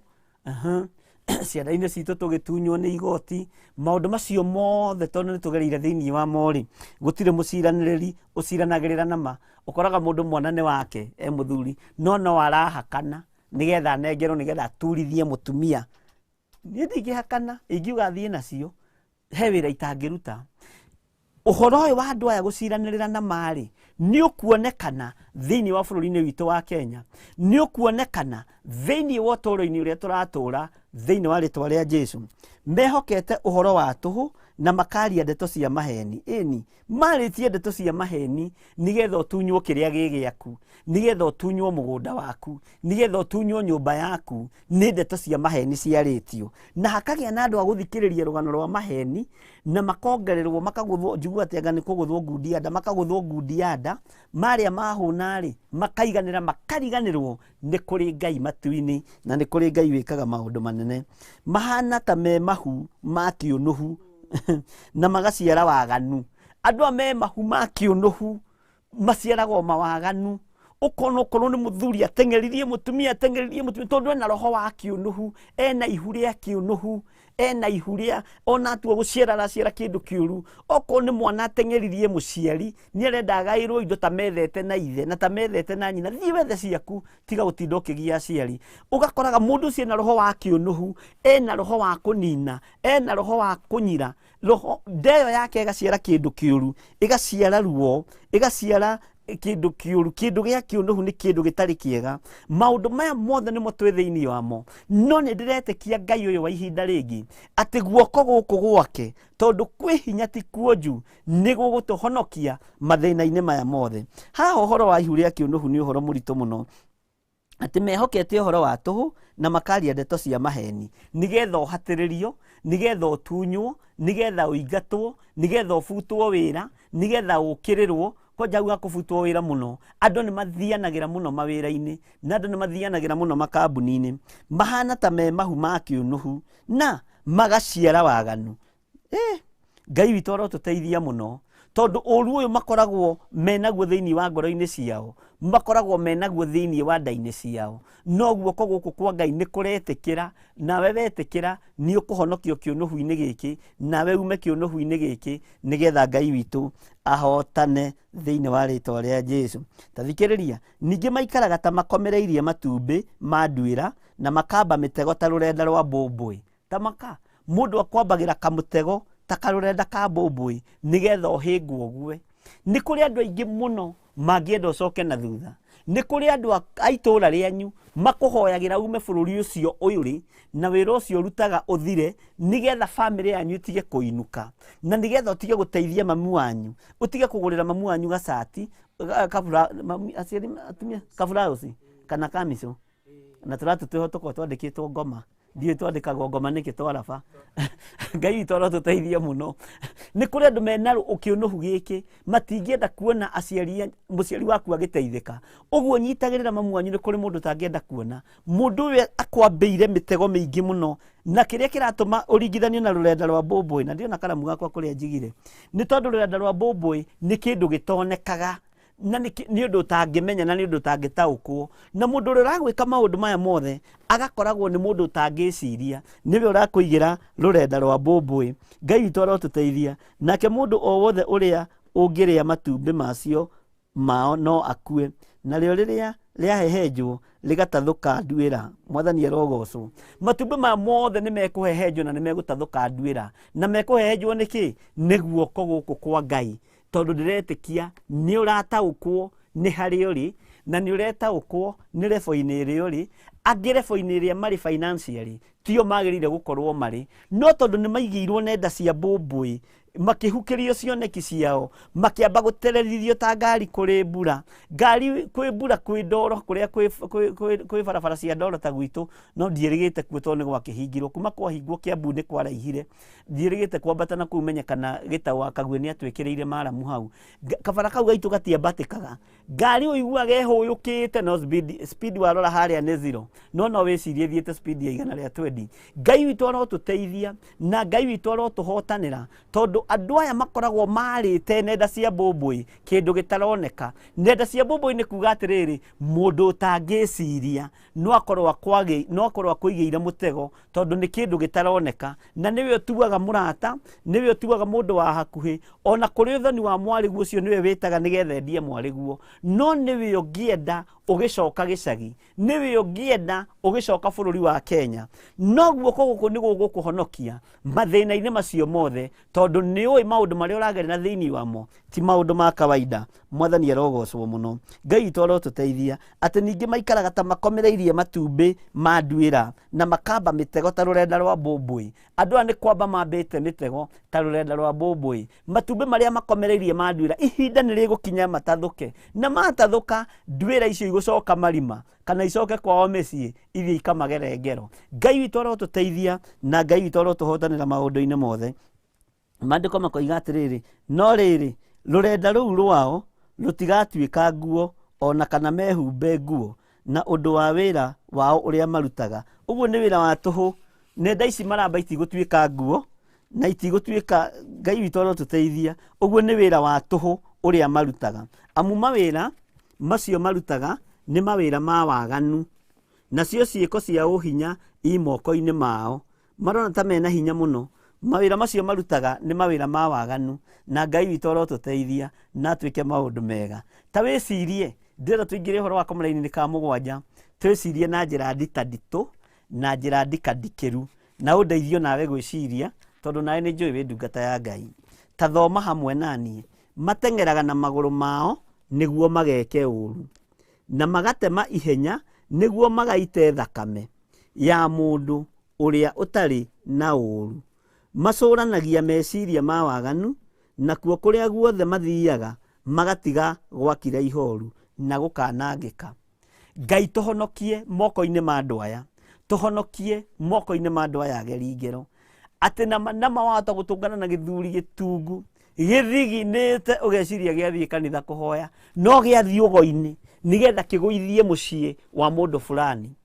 ciana-inĩ citũ tũgĩtunywo nĩ igoti. Maũndũ macio mothe tondũ nĩ tũgereire thĩinĩ wa mo-rĩ, gũtirĩ mũciranĩrĩri ũciranagĩrĩra na ma. Ũkoraga mũndũ mwana nĩ wake e mũthuri, no no arahakana nĩgetha anengerwo, nĩgetha aturithie mũtumia. Niĩ ndingĩhakana, ingiuga thiĩ nacio, he wĩra itangĩruta. Ũhoro ũyũ wa andũ aya gũciranĩrĩra na ma-rĩ, nĩ ũkuonekana thĩinĩ wa bũrũri-inĩ witũ wa Kenya, nĩ ũkuonekana thĩinĩ wa ũtũũro-inĩ ũrĩa tũratũũra thĩinĩ wa rĩtwa rĩa Jesu. Mehokete ũhoro wa tũhũ na makaria ndeto cia maheni. Ĩni, marĩtie ndeto cia maheni nĩgetha ũtunywo kĩrĩa gĩ gĩaku, nĩgetha ũtunywo mũgũnda waku, nĩgetha ũtunywo nyũmba yaku. Nĩ ndeto cia maheni ciarĩtio, na hakagĩa na andũ a gũthikĩrĩria rũgano rwa maheni, na makongererwo, makagũthwo, njiguaga atĩ anga nĩ kũgũthwo ngundi ya nda, makagũthwo ngundi ya nda, marĩa mahũna-rĩ, makaiganĩra, makariganĩrwo nĩ kũrĩ Ngai matu-inĩ, na nĩ kũrĩ Ngai wĩkaga maũndũ manene. Mahana ta me mahu ma kĩũnũhu, na magaciara waganu. Andũ aya me mahu ma kĩũnũhu, maciaragwo mawaganu. Ũkona okorwo nĩ mũthuri ateng'eririe mũtumia, ateng'eririe mũtumia, tondũ ena roho wa kĩũnũhu, ena ihu rĩa kĩũnũhu, ena ihu rĩa ona atua gũciara araciara kĩndũ kĩũru. Okorwo nĩ mwana ateng'eririe mũciari, nĩ arenda agaĩrwo indo ta methete na ithe na ta methete na nyina. Thiĩ wethe ciaku, tiga gũtinda ũkĩgia aciari. Ũgakoraga mũndũ ũcio ena roho wa kĩũnũhu, ena roho wa kũnina, ena roho wa kũnyira. Roho ndeyo yake ĩgaciara kĩndũ kĩũru, ĩgaciara ruo, ĩgaciara kĩndũ kĩũru. Kĩndũ gĩa kĩũnũhu nĩ kĩndũ gĩtarĩ kĩega. Maũndũ maya mothe nĩmo twĩ thĩinĩ wamo, no nĩ ndĩretĩkia Ngai ũyũ wa ihinda rĩngĩ atĩ guoko gũkũ gwake, tondũ kwĩ hinya ti kuonju, nĩ gũgũtũhonokia mathĩna-inĩ maya mothe. Haha ũhoro wa ihu rĩa kĩũnũhu nĩ ũhoro mũritũ mũno. Atĩ mehokete ũhoro wa tũhũ na makaria ndeto cia maheni, nĩgetha ũhatĩrĩrio, nĩgetha ũtunywo, nĩgetha ũingatwo, nĩgetha ũbutwo wĩra, nĩgetha ũkĩrĩrwo. Kwanja uga kũbutwo wĩra mũno, andũ nĩ mathianagĩra mũno mawĩra-inĩ, na andũ nĩ mathianagĩra mũno makambuni-inĩ, mahana ta me mahu ma kĩũnũhu na magaciara waganu. Ngai witũ arotũteithia mũno, tondũ ũru ũyũ makoragwo menaguo thĩinĩ wa ngoro-inĩ ciao, makoragwo menaguo thĩinĩ wa nda-inĩ ciao. No guoko gũkũ kwa Ngai nĩ kũretĩkĩra, nawe wetĩkĩra nĩ ũkũhonokio kĩũnũhu-inĩ gĩkĩ, nawe ume kĩũnũhu-inĩ gĩkĩ, nĩgetha Ngai witũ ahotane thĩinĩ wa rĩtwa rĩa Jesu. Ta thikĩrĩria, ningĩ maikaraga ta makomereirie matumbĩ ma nduĩra na makamba mĩtego ta rũrenda rwa mbũmbũĩ. Ta maka, mũndũ akwambagĩra kamũtego ta karũrenda ka mbũmbũĩ nĩgetha ũhĩngwo ũgue. Nĩ kũrĩ andũ aingĩ mũno mangĩenda ũcoke na thutha. Nĩ kũrĩ andũ a itũũra rĩanyu makũhoyagĩra ume bũrũri ũcio ũyũ ũrĩ na wĩra ũcio ũrutaga ũthire, nĩgetha bamĩrĩ yanyu ĩtige kũinũka, na nĩgetha ũtige gũteithia mamu wanyu, ũtige kũgũrĩra mamu wanyu gacati, kabura, mami, aciari, atumia, kaburauci kana kamico, na tũratũ twĩho tũkoragwo twandĩkĩtwo ngoma. Ndiũĩ twandĩkagwo ngoma nĩkĩ twaraba. Ngai witũ arotũteithia mũno. Nĩ kũrĩ andũ mena ũkĩũnũhu gĩkĩ, matingĩenda kuona aciari, mũciari waku agĩteithĩka. Ũguo nyitagĩrĩra mamu wanyu, nĩ kũrĩ mũndũ ũtangĩenda kuona. Mũndũ ũyũ akwambĩire mĩtego mĩingĩ mũno, na kĩrĩa kĩratũma ũringithanio na rũrenda rwa mbũmbũĩ, na ndĩrona karamu gakwa kũrĩa njigire, nĩ tondũ rũrenda rwa mbũmbũĩ nĩ kĩndũ gĩtonekaga, na nĩ ũndũ ũtangĩmenya na nĩ ũndũ ũtangĩtaũkwo. Na mũndũ ũrĩa ũragwĩka maũndũ maya mothe agakoragwo nĩ mũndũ ũtangĩciria, nĩwe ũrakũigĩra rũrenda rwa mbũmbũĩ. Ngai witũ arotũteithia. Nake mũndũ o wothe ũrĩa ũngĩrĩa matumbĩ macio mao no akue, narĩo rĩrĩa rĩahehenjwo rĩgatathũka nduĩra. Mwathani arogocwo. Matumbĩ maya mothe nĩ mekũhehenjwo na nĩ megũtathũka nduĩra. Na mekũhehenjwo nĩkĩ? Nĩ guoko gũkũ kwa Ngai, tondũ ndĩretĩkia nĩ ũrataũkwo nĩ harĩa ũrĩ, na nĩ ũretaũkwo nĩ rebo-inĩ ĩrĩa ũrĩ. Angĩ rebo-inĩ ĩrĩa marĩ financially tio magĩrĩire gũkorwo marĩ, no tondũ nĩ maigĩirwo nenda cia mbũmbũĩ, makĩhukĩrio cioneki ciao, makĩamba gũtererithio ta ngari kũrĩ mbura. Ngari kwĩ mbura, kwĩ ndoro, kũrĩa kwĩ barabara cia ndoro ta gwitũ, no ndiĩrĩgĩte kuo tondũ nĩ gwakĩhingirwo. Kuma kwahingwo Kiambu nĩ kwaraihire, ndiĩrĩgĩte kwambata na kũu menye kana Gĩtaũ wa Kaguĩ nĩ atwĩkĩrĩire maramu hau. Kabara kau gaitũ gatiambatĩkaga. Ngari ũiguaga ĩhũyũkĩte, no speed warora harĩa nĩ zero, no no wĩcirie ĩthiĩte speed ya igana rĩa twendi. Ngai witũ arotũteithia na Ngai witũ arotũhotanĩra, tondũ andũ aya makoragwo marĩte nenda cia mbũmbũĩ, kĩndũ gĩtaroneka. Nenda cia mbũmbũĩ nĩ kuga atĩrĩrĩ, mũndũ ũtangĩciria no akorwo no akorwo akũigĩire mũtego, tondũ nĩ kĩndũ gĩtaroneka, na nĩwe ũtuaga mũrata, nĩwe ũtuaga mũndũ wa hakuhĩ. Ona kũrĩ ũthoni wa mwarĩguo ũcio nĩwe wĩtaga nĩgetha endie mwarĩguo, no nĩwe ũngĩenda ũgĩcoka gĩcagi, nĩwe ũngĩenda ũgĩcoka bũrũri wa Kenya. No guoko gũkũ nĩ gũgũkũhonokia mathĩna-inĩ macio mothe, tondũ nĩ ũĩ maũndũ marĩa ũragerera thĩinĩ wamo ti maũndũ ma kawaida. Mwathani arogocwo mũno. Ngai witũ arotũteithia. Atĩ ningĩ maikaraga ta makomereirie matumbĩ ma nduĩra na makamba mĩtego ta rũrenda rwa mbũmbũĩ. Andũ aya nĩ kwamba mambĩte mĩtego ta rũrenda rwa mbũmbũĩ. Matumbĩ marĩa makomereirie ma nduĩra, ihinda nĩ rĩgũkinya matathũke, na matathũka nduĩra icio igũcoka marima kana icoke kwao mĩciĩ ithiĩ ikamagere ngero. Ngai witũ arotũteithia na Ngai witũ arotũhotanĩra maũndũ-inĩ mothe. Maandĩko makoiga atĩrĩrĩ, no rĩrĩ, rũrenda rũu rwao rũtigatuĩka nguo ona kana mehumbe nguo na ũndũ wa wĩra wao ũrĩa marutaga. Ũguo nĩ wĩra wa tũhũ. Nenda ici maramba itigũtuĩka nguo na itigũtuĩka. Ngai witũ arotũteithia. Ũguo nĩ wĩra wa tũhũ ũrĩa marutaga, amu mawĩra macio marutaga nĩ mawĩra ma waganu, nacio ciĩko cia ũhinya i moko-inĩ mao. Marona ta mena hinya mũno. Mawĩra macio marutaga nĩ mawĩra ma waganu, na Ngai witũ arotũteithia na atwĩke maũndũ mega. Ta wĩcirie, ndĩrenda tũingĩre ũhoro wa kamũraini-inĩ ka mũgwanja, twĩcirie na njĩra nditanditũ na njĩra ndikandikĩru, na ũndeithio nawe gwĩciria, tondũ nawe nĩ njũĩ wĩ ndungata ya Ngai. Ta thoma hamwe na niĩ. Mateng'eraga na magũrũ mao nĩguo mageke ũru, na magatema ihenya nĩguo magaite thakame ya mũndũ ũrĩa ũtarĩ na ũru. Macũranagia meciria ma waganu, nakuo kũrĩa guothe mathiaga magatiga gwakira ihoru na gũkanangĩka. Ngai tũhonokie moko-inĩ ma andũ aya, tũhonokie moko-inĩ ma andũ aya ageri ngero. Atĩ nama nama wahota gũtũngana na gĩthuri gĩtungu gĩthiginĩte ũgeciria gĩathiĩ kanitha kũhoya, no gĩathiĩ ũgo-inĩ nĩgetha kĩgũithie mũciĩ wa mũndũ fulani.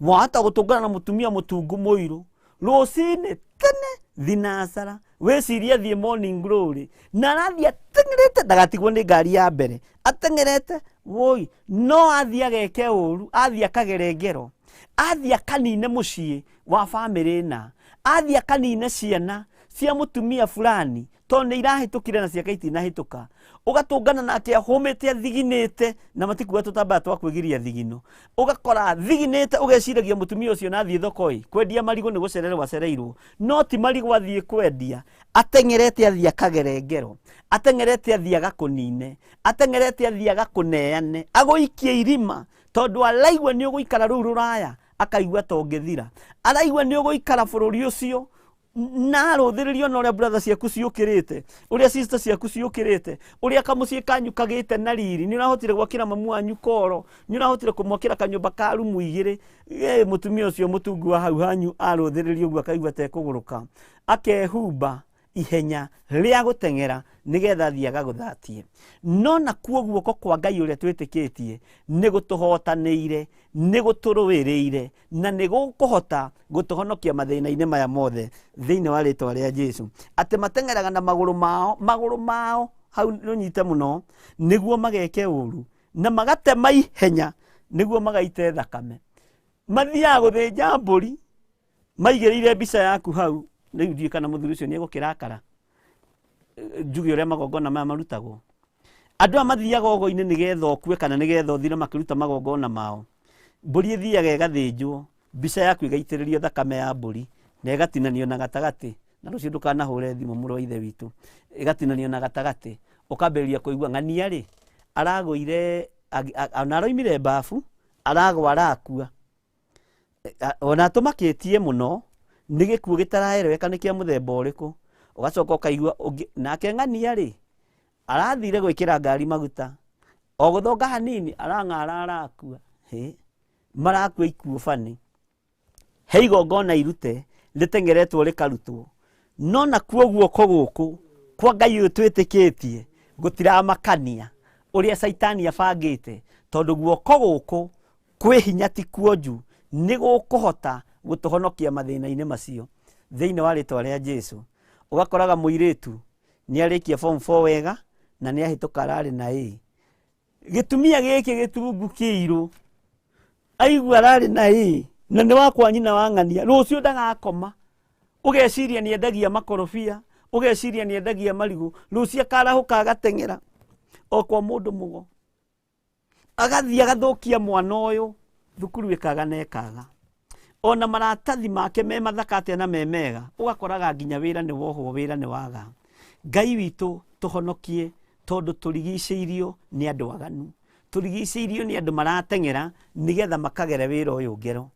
Wahota gũtũngana na mũtumia mũtungu mũirũ rũcinĩ tene thinacara, wĩcirie athiĩ morning glory, na arathiĩ ateng'erete ndagatigwo nĩ ngari ya mbere, ateng'erete woi, no athiĩ ageke ũru, athiĩ akagere ngero, athiĩ akanine mũciĩ wa bamĩrĩ na athiĩ akanine ciana cia mũtumia fulani tondũ nĩ irahĩtũkire na ciake itinahĩtũka. Ũgatũngana nake ahũmĩte athiginĩte, na matikuga tũtambaya twa kwĩgiria thigino. Ũgakora athiginĩte, ũgeciragia mũtumia ũcio na athiĩ thoko-ĩ kwendia marigũ nĩ gũcererwo acereirwo, no ti marigũ athiĩ kwendia, ateng'erete athiĩ akagere ngero, ateng'erete athiĩ agakũnine, ateng'erete athiĩ agakũneane, agũikie irima, tondũ araigua nĩ ũgũikara rũu rũraya, akaigua ta ũngĩthira, araigua nĩ ũgũikara bũrũri ũcio na arũthĩrĩrio na ũrĩa brother ciaku ciũkĩrĩte, ũrĩa sister ciaku ciũkĩrĩte, ũrĩa kamũciĩ kanyu kagĩte na riri, nĩ ũrahotire gwakĩra mamu wanyu koro, nĩ ũrahotire kũmwakĩra kanyũmba ka rumu igĩrĩ. Mũtumia ũcio mũtungu wa hau hanyu arũthĩrĩrio ũguo akaigua ta ekũgũrũka, akehumba ihenya rĩa gũteng'era nĩgetha athiĩ agagũthatie. No nakuo guoko kwa Ngai ũrĩa twĩtĩkĩtie nĩ gũtũhotanĩire, nĩ gũtũrũĩrĩire, na nĩ gũkũhota gũtũhonokia mathĩna-inĩ maya mothe thĩinĩ wa rĩtwa rĩa Jesu. Atĩ mateng'eraga na magũrũ mao, magũrũ mao hau rũnyite mũno, nĩguo mageke ũru, na magatema ihenya nĩguo magaite thakame. Mathiaga gũthĩnja mbũri maigĩrĩire mbica yaku hau. Rĩu ndiũĩ kana mũthuri ũcio nĩ egũkĩrakara njuge ũrĩa magongona maya marutagwo. Andũ aya mathiaga ũgo-inĩ nĩgetha ũkue kana nĩgetha ũthire makĩruta magongona mao. Mbũri ĩthiaga ĩgathĩnjwo, mbica yaku ĩgaitĩrĩrio thakame ya mbũri na ĩgatinanio na gatagatĩ, na rũciũ ndũkanahũre thimũ mũrũ wa ithe witũ, ĩgatinanio na gatagatĩ, ũkambĩrĩria kũigua ng'ania rĩ aragũire, ona aroimire mbabu, aragwa arakua. Ona atũmakĩtie mũno nĩ gĩkuũ gĩtaraereweka nĩ kĩa mũthemba ũrĩkũ. Ũgacoka ũkaigua ũngĩ nake ng'ania rĩ arathire gwĩkĩra ngari maguta, o gũthonga hanini arang'ara arakua. Hĩ, marakua ikuũ bani. He igongona irute rĩteng'eretwo rĩkarutwo, no nakuo guoko gũkũ kwa Ngai ũyũ twĩtĩkĩtie gũtiramakania ũrĩa Caitani abangĩte, tondũ guoko gũkũ kwĩ hinya ti kuonju, nĩ gũkũhota gũtũhonokia mathĩna-inĩ macio thĩinĩ wa rĩtwa rĩa Jesu. Ũgakoraga mũirĩtu nĩ arĩkia form 4 wega na nĩ ahĩtũka ararĩ na A. Gĩtumia gĩkĩ gĩtungu kĩirũ aigua ararĩ na A na nĩ wakwa nyina wa ng'ania, rũciũ ndagakoma. Ũgeciria nĩ endagia makorobia, ũgeciria nĩ endagia marigũ, rũciũ akarahũka agateng'era o kwa mũndũ mũgo, agathiĩ agathũkia mwana ũyũ, thukuru ĩkaga na ĩkaga. Ona maratathi make me mathaka atĩa na me mega, ũgakoraga nginya wĩra nĩ wohwo, wĩra nĩ waga. Ngai witũ tũhonokie, tondũ tũrigicĩirio nĩ andũ aganu, tũrigicĩirio nĩ andũ marateng'era nĩgetha makagere wĩra ũyũ ngero.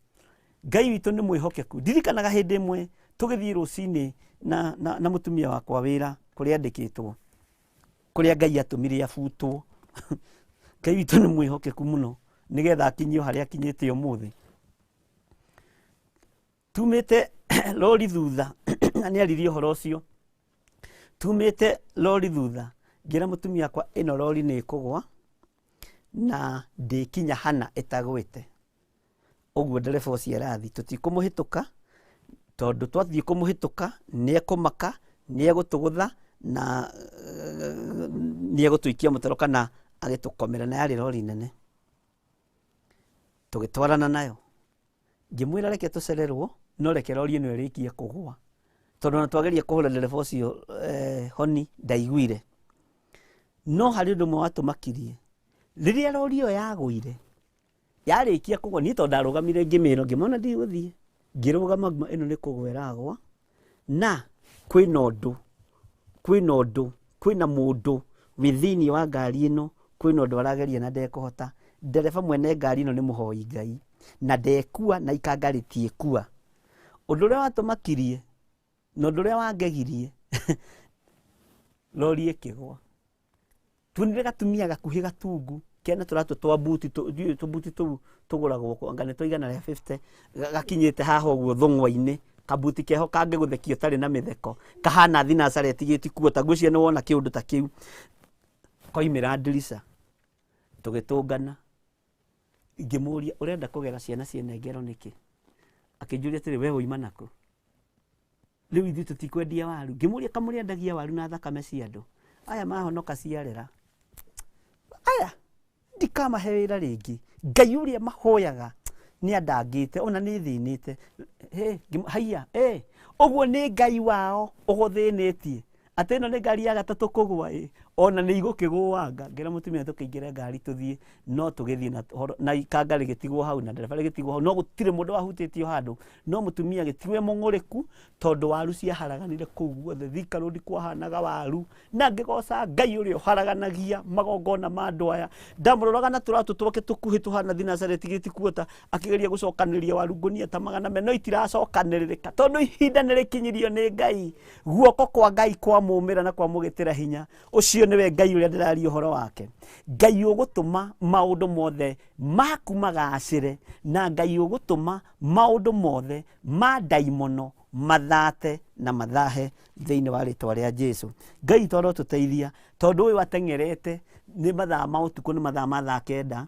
Ngai witũ nĩ mwĩhokeku. Ndirikanaga hĩndĩ ĩmwe tũgĩthiĩ rũcinĩ na mũtumia wakwa wĩra kũrĩa andĩkĩtwo, kũrĩa Ngai atũmire abutwo. Ngai witũ nĩ mwĩhokeku mũno nĩgetha akinyio harĩa akinyĩte ũmũthĩ. Tumĩte rori thutha, na nĩ aririe ũhoro ũcio. Tumĩte rori thutha, ngĩra mũtumia wakwa ĩno rori nĩ ĩkũgwa na ndĩkinya hana ĩtagwĩte. Ũguo ndereba ũcio arathiĩ, tũtikũmũhĩtũka, tondũ twathiĩ kũmũhĩtũka nĩ ekũmaka, nĩ egũtũgũtha na nĩ egũtũikia mũtaro kana agĩtũkomera, na yarĩ rori nene. Tũgĩtwarana nayo, ngĩmwĩra reke tũcererwo, no reke rori ĩno ĩrĩkie kũgwa, tondũ ona twageria kũhũra ndereba ũcio honi ndaiguire. No harĩ ũndũ ũmwe watũmakirie, rĩrĩa rori ĩyo yagũire, yarĩkia kũgwa, niĩ tondũ ndarũgamire ngĩmĩra, ngĩmona ndigũthiĩ, ngĩrũgama ngĩmwĩra ĩno nĩ kũgwa ĩragwa, na kwĩna ũndũ, kwĩna ũndũ, kwĩna mũndũ wĩ thĩinĩ wa ngari ĩno, kwĩna ũndũ arageria na ndekũhota. Ndereba mwene ngari ĩno nĩ mũhoi Ngai, na ndekua na ikanga rĩtiĩkua. Ũndũ ũrĩa watũmakirie na ũndũ ũrĩa wangegirie, rori ĩkĩgwa. Tuonire gatumia gakuhĩ gatungu Kena tũratũ twa buti, ndiũĩ tũbuti tũu tũgũragwo kũ, anga nĩ twa 150, gakinyĩte haha ũguo thũng'wa-inĩ, kabuti keho kangĩgũthekia ũtarĩ na mĩtheko, kahana thinacara ĩtigĩti kuota, ngwĩciria nĩ wona kĩũndũ ta kĩu. Koimĩra ndirica, tũgĩtũngana, ngĩmũria ũrenda kũgera ciana ciene ngero nĩkĩ? Akĩnjũria atĩrĩ, we ũima nakũ? Rĩu ithuĩ tũtikwendia waru. Ngĩmũria kamũrĩendagia waru na thakame cia andũ. Aya mahonoka ciarera. Aya ndikamahe wĩra rĩngĩ. Ngai ũrĩa mahoyaga nĩ andangĩte ona nĩ thĩnĩte. Haiya, ũguo nĩ Ngai wao ũgũthĩnĩtie. Atĩ ĩno nĩ ngari ya gatatũ kũgũa ĩ, ona nĩ igũkĩgũanga. Ngĩra mũtumia tũkĩingĩre ngari tũthiĩ, no tũgĩthiĩ na ũhoro, na ikanga rĩgĩtigwo hau na ndereba rĩgĩtigwo hau, no gũtirĩ mũndũ wahutĩtio handũ. No mũtumia agĩtigwo e mũng'ũrĩku tondũ waru ciaharaganire kũu guothe, Thika Road kwahanaga waru. Na ngĩgoca Ngai ũrĩa ũharaganagia magongona ma andũ aya. Ndamũroraga na tũratũ twake tũkuhĩ tũhana thinacara ĩtigĩti kuota, akĩgeria gũcokanĩrĩria waru ngũnia ta 400, no itiracokanĩrĩrĩka tondũ ihinda nĩ rĩkinyirio nĩ Ngai. Guoko kwa Ngai kwamũmĩra na kwamũgĩtĩra hinya. Ũcio nĩwe Ngai ũrĩa ndĩraria ũhoro wake. Ngai ũgũtũma maũndũ mothe maku magacĩre, na Ngai ũgũtũma maũndũ mothe ma ndaimono mathate na mathahe thĩinĩ wa rĩtwa rĩa Jesu. Ngai witũ arotũteithia, tondũ ũyũ ateng'erete nĩ mathaa ma ũtukũ, nĩ mathaa ma thaa 9,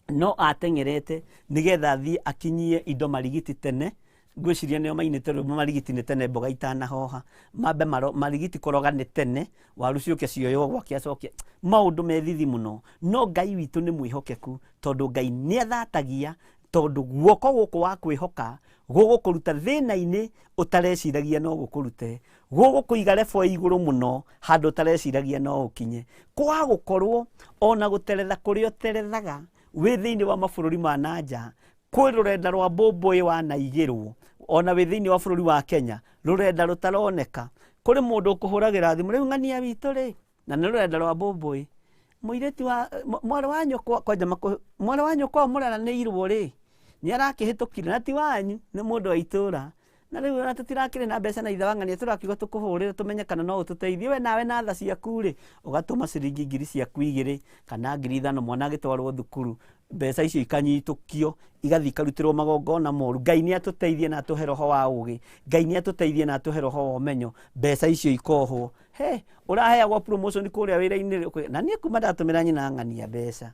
no ateng'erete nĩgetha athiĩ akinyie indo marigiti tene. Ngwĩciria nĩo mainĩte rwĩmbo marigiti nĩ tene, mboga itanahoha, mambe marigiti kũroga nĩ tene, waru ciũke cioywo gwake acoke. Maũndũ me thithi mũno, no Ngai witũ nĩ mwĩhokeku, tondũ Ngai nĩathatagia, tondũ guoko gũkũ wa kwĩhoka gũgũkũruta thĩna-inĩ ũtareciragia no gũkũrute, gũgũkũiga level igũrũ mũno handũ ũtareciragia no ũkinye. Kwa gũkorwo ona gũteretha kũrĩa ũterethaga wĩ thĩinĩ wa mabũrũri ma na nja, kwĩ rũrenda rwa mbũmbũĩ wanaigĩrwo, ona wĩ thĩinĩ wa bũrũri wa Kenya, rũrenda rũtaroneka. Kũrĩ mũndũ ũkũhũragĩra thimũ, rĩu ng'ania witũ rĩ, na nĩ rũrenda rwa mbũmbũĩ, mũirĩtu wa, mwarĩ wa nyũkwa, kwanja makũ, mwarĩ wa nyũkwa mũraranĩirwo rĩ, nĩ arakĩhĩtũkire, na ti wanyu, nĩ mũndũ wa itũũra. Na rĩu ona tũtirakĩrĩ na mbeca na ithe wa ng'ania, tũrakiuga tũkũhũrĩre tũmenye kana no ũtũteithie. We nawe na tha ciaku rĩ, ũgatũma ciringi ngiri ciaku 2 kana ngiri 5, mwana agĩtwarwo thukuru, mbeca icio ikanyitũkio, igathiĩ ikarutĩrwo magongona moru. Ngai nĩ atũteithie na atũhe roho wa ũgĩ, Ngai nĩ atũteithie na atũhe roho wa ũmenyo, mbeca icio ikohwo. He, ũraheagwo promotion kũrĩa wĩra-inĩ rĩ, na niĩ kuma ndatũmĩra nyina ng'ania mbeca,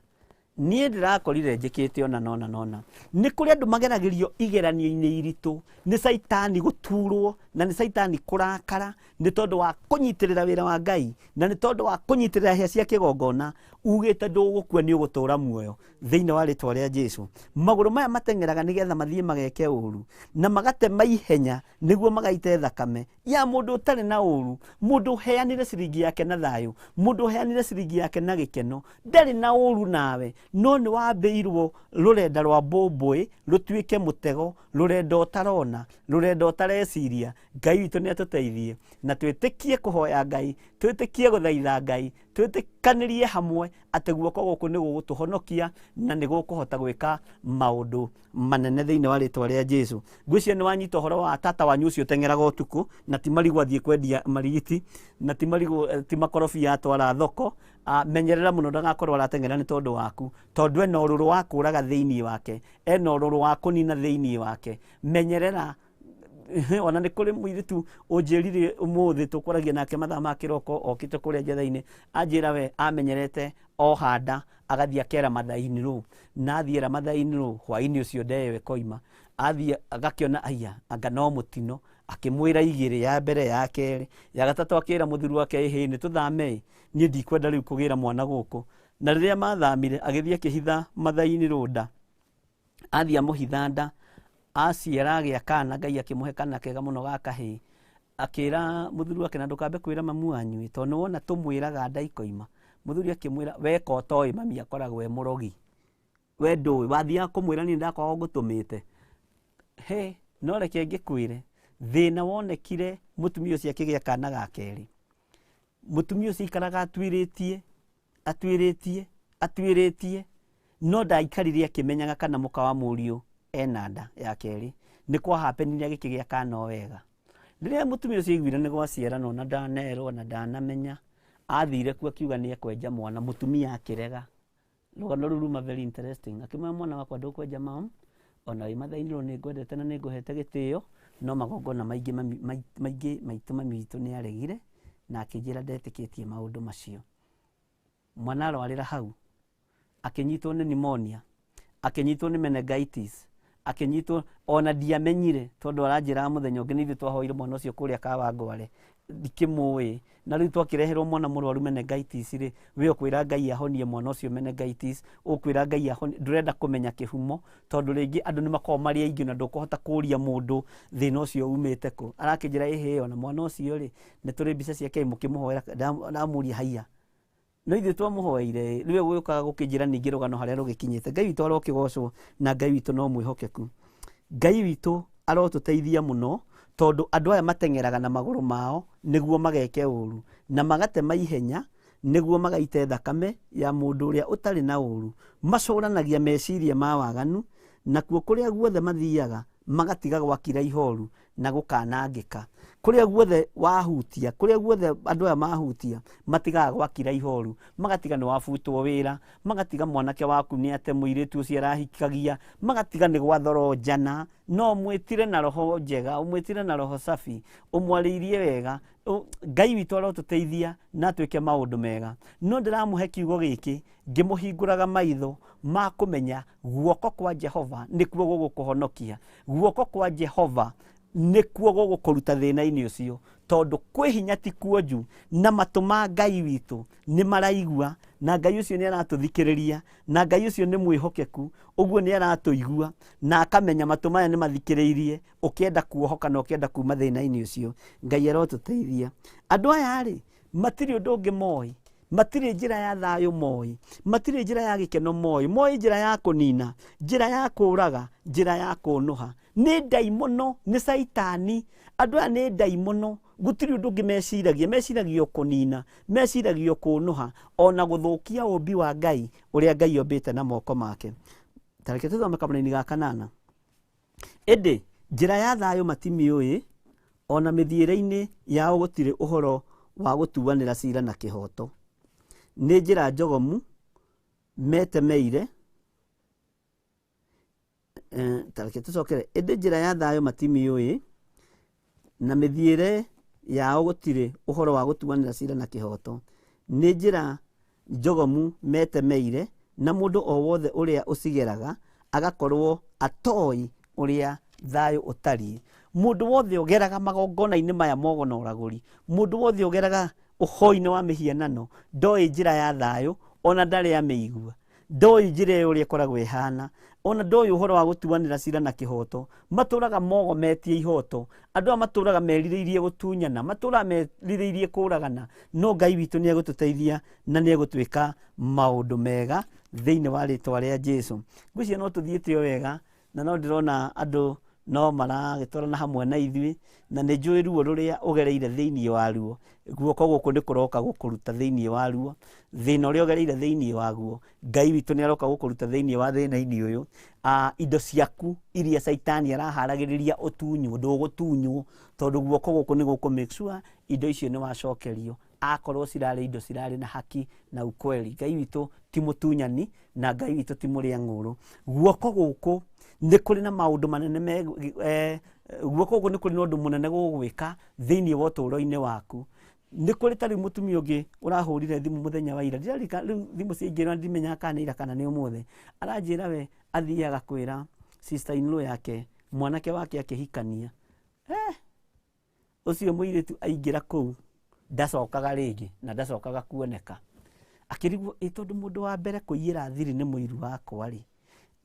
niĩ ndĩrakorire njĩkĩte ona nona nona. Nĩ kũrĩ andũ mageragĩrio igeranio-inĩ iritũ nĩ caitani gũturwo na nĩ caitani kũrakara nĩ tondũ wa kũnyitĩrĩra wĩra wa Ngai na nĩ tondũ wa kũnyitĩrĩra hĩa cia kĩgongona, ugĩte ndũgũkua nĩ ũgũtũra muoyo thĩinĩ wa rĩtwa rĩa Jesu. Magũrũ maya mateng'eraga nĩgetha mathiĩ mageke ũru na magatema ihenya nĩguo magaite thakame ya mũndũ ũtarĩ na ũru, mũndũ ũheanire ciringi yake na thayũ, mũndũ ũheanire ciringi yake na gĩkeno, ndarĩ na ũru nawe, no nĩ wambĩirwo rũrenda rwa mbũmbũĩ rũtuĩke mũtego, rũrenda ũtarona, rũrenda ũtareciria. Ngai witũ nĩ atũteithie na twĩtĩkie kũhoya Ngai, twĩtĩkie gũthaitha Ngai, twĩtĩkanĩrie hamwe atĩ guoko gũkũ nĩ gũgũtũhonokia na nĩ gũkũhota gwĩka maũndũ manene thĩinĩ wa rĩtwa rĩa Jesu. Ngwĩciria nĩ wanyita ũhoro wa tata wanyu ũcio ũteng'eraga ũtukũ na ti marigũ athiĩ kwendia marigiti na ti marigũ, ti makorobia atwara thoko. Menyerera mũno ndagakorwo arateng'era nĩ tondũ waku, tondũ ena ũrũrũ wa kũraga thĩinĩ wake, ena ũrũrũ wa kũnina thĩinĩ wake. Menyerera. Ona nĩ kũrĩ mũirĩtu ũnjĩrire ũmũthĩ tũkwaragia nake mathaa ma kĩroko okĩte kũrĩa njetha-inĩ, anjĩra we amenyerete ohanda agathiĩ akera mathaa-inĩ rũ, na athiĩ era mathaa-inĩ rũ hwaĩ-inĩ ũcio ndeyo ĩkoima, athiĩ agakĩona aya anga no mũtino, akĩmwĩra igĩrĩ ya mbere ya kerĩ ya gatatũ, akĩra mũthuri wake ĩhĩ nĩ tũthame, niĩ ndikwenda rĩu kũgĩra mwana gũkũ. Na rĩrĩa mathamire agĩthiĩ akĩhitha mathaa-inĩ rũ nda, athiĩ amũhitha nda, aciara agĩa kana, Ngai akĩmũhe kana kega mũno ga kahĩĩ. Akĩra mũthuri wake na ndũkambe kwĩra mamu wanyu ĩ, tondũ nĩwona tũmwĩraga nda ikoima. Mũthuri akĩmwĩra weka ũtoĩ mami akoragwo e mũrogi, we ndũĩ, wathiaga kũmwĩra niĩ ndakoragwo ngũtũmĩte. He, no reke ngĩkwĩre thĩna wonekire mũtumia ũcio akĩgĩa kana ga kerĩ. Mũtumia ũcio aikaraga atuĩrĩtie, atuĩrĩtie, atuĩrĩtie, no ndaikarire akĩmenyaga kana mũka wa mũriũ ena nda ya kerĩ. Nĩ kwa happenire agĩkĩgĩa kana o wega. Rĩrĩa mũtumia ũcio aiguire nĩ gwaciaranwo na ndanerwo na ndanamenya, athire kuo akiuga nĩ ekwenja mwana, mũtumia akĩrega. Rũgano rũu ruma very interesting. Akĩmwĩra mwana wakwa ndũkwenja mam, ona wĩ mathainirwo nĩ ngwendete na nĩ ngũhete gĩtĩo, no magongona maingĩ maingĩ maitũ mami witũ nĩ aregire na akĩnjĩra ndetĩkĩtie maũndũ macio. Mwana arwarĩra hau, akĩnyitwo nĩ pneumonia, akĩnyitwo nĩ meningitis, akĩnyitwo ona ndiamenyire tondũ aranjĩraga mũthenya ũngĩ nĩ ithuĩ twahoire mwana ũcio kũrĩa Kawangware, ndikĩmũĩ. Na rĩu twakĩreherwo mwana mũrwaru meningitis rĩ, we ũkwĩra Ngai ahonie mwana ũcio meningitis, ũkwĩra Ngai ahonie, ndũrenda kũmenya kĩhumo tondũ rĩngĩ andũ nĩ makoragwo marĩ aingĩ na ndũkũhota kũria mũndũ thĩna ũcio umĩte kũ. Arakĩnjĩra ĩhĩ ona mwana ũcio rĩ, nĩ tũrĩ mbica ciake mũkĩmũhoera, ndamũria haiya. No ithuĩ twamũhoeire, rĩu gũkaga gũkĩnjĩra ningĩ rũgano harĩa rũgĩkinyĩte. Ngai witũ arokĩgocwo na Ngai witũ no mwĩhokeku. Ngai witũ arotũteithia mũno tondũ andũ aya mateng'eraga na magũrũ mao nĩguo mageke ũru na magatema ihenya nĩguo magaite thakame ya mũndũ ũrĩa ũtarĩ na ũru. Macũranagia meciria ma waganu, nakuo kũrĩa guothe mathiaga magatiga gwakira ihoru na gũkanangĩka. Kũrĩa guothe wahutia, kũrĩa guothe andũ aya mahutia, matigaga gwakira ihoru, magatiga nĩ wabutwo wĩra, magatiga mwanake waku nĩ ate mũirĩtu ũcio arahikagia, magatiga nĩ gwathoronjana. No ũmwĩtire na roho njega, ũmwĩtire na roho safi, ũmwarĩirie wega. Ngai witũ arotũteithia na atwĩke maũndũ mega. No ndĩramũhe kiugo gĩkĩ ngĩmũhingũraga maitho ma kũmenya guoko kwa Jehova nĩkuo gũgũkũhonokia, guoko kwa Jehova nĩkuo gũgũkũruta thĩna-inĩ ũcio, tondũ kwĩ hinya ti kuonju na matũ ma Ngai witũ nĩ maraigua, na Ngai ũcio nĩ aratũthikĩrĩria, na Ngai ũcio nĩ mwĩhokeku, ũguo nĩ aratũigua na akamenya matũ maya nĩ mathikĩrĩirie ũkĩenda kuohoka na ũkĩenda kuma thĩna-inĩ ũcio. Ngai arotũteithia. Andũ aya rĩ, matirĩ ũndũ ũngĩ moĩ, matirĩ njĩra ya thayũ moĩ, matirĩ njĩra ya gĩkeno moĩ, moĩ njĩra ya kũnina, njĩra ya kũũraga, njĩra ya kũnũha. Nĩ ndaimono, nĩ caitani. Andũ aya nĩ ndaimono, gũtirĩ ũndũ ũngĩ meciragia, meciragia o kũnina, meciragia o kũnũha, ona gũthũkia ũmbi wa Ngai ũrĩa Ngai ombĩte na moko make. Ta reke tũthome kamũraini ga kanana. Ĩndĩ njĩra ya thayũ matimĩũĩ, ona mĩthiĩre-inĩ yao gũtirĩ ũhoro wa gũtuanĩra cira na kĩhooto. Nĩ njĩra njogomu metemeire, ta reke tũcokere. Ĩndĩ njĩra ya thayũ matimĩũĩ, na mĩthiĩre yao gũtirĩ ũhoro wa gũtuanĩra cira na kĩhooto. Nĩ njĩra njogomu metemeire, na mũndũ o wothe ũrĩa ũcigeraga agakorwo atoĩ ũrĩa thayũ ũtariĩ. Mũndũ wothe ũgeraga magongona-inĩ maya mogo na ũragũri, mũndũ wothe ũgeraga ũhoi-inĩ wa mĩhianano, ndoĩ njĩra ya thayũ, ona ndarĩ amĩigua, ndoĩ njĩra ĩyo ũrĩa ĩkoragwo ĩhana, ona ndoĩ ũhoro wa gũtuanĩra cira na kĩhooto. Matũraga mogometie ihoto, andũ aya matũraga merirĩirie gũtunyana, matũraga merirĩirie kũragana, no Ngai witũ nĩ egũtũteithia na nĩ egũtwĩka maũndũ mega thĩinĩ wa rĩtwa rĩa Jesu. Ngwĩciria no tũthiĩte o wega, na no ndĩrona andũ no maragĩtwarana hamwe na ithuĩ, na nĩ njũĩ ruo rũrĩa ũgereire thĩinĩ wa ruo, guoko gũkũ nĩ kũroka gũkũruta thĩinĩ wa ruo, thĩna ũrĩa ũgereire thĩinĩ waguo, Ngai witũ nĩ aroka gũkũruta thĩinĩ wa thĩna-inĩ ũyũ. Indo ciaku iria caitani araharagĩrĩria ũtunywo, ndũgũtunywo, tondũ guoko gũkũ nĩ gũkũ make sure indo icio nĩ wacokerio, akorwo cirarĩ indo cirarĩ na haki na ukweli. Ngai witũ ti mũtunyani na Ngai witũ ti mũrĩa ng'ũrũ. Guoko gũkũ nĩ kũrĩ na maũndũ manene me, guoko gũkũ nĩ kũrĩ na ũndũ mũnene gũgwĩka thĩinĩ wa ũtũũro-inĩ waku. Nĩ kũrĩ ta rĩu mũtumia ũngĩ ũrahũrire thimũ mũthenya wa ira, ndiririkana rĩu thimũ ciaingĩra ndimenyaga kana nĩ ira kana nĩ ũmũthĩ. Aranjĩra we athiaga kwĩra sister in law yake mwanake wake akĩhikania. Ũcio mũirĩtu aingĩra kũu ndacokaga rĩngĩ na ndacokaga kuoneka. Akĩrigwo ĩ tondũ mũndũ wa mbere kũiyĩra thiri nĩ mũiru wakwa rĩ,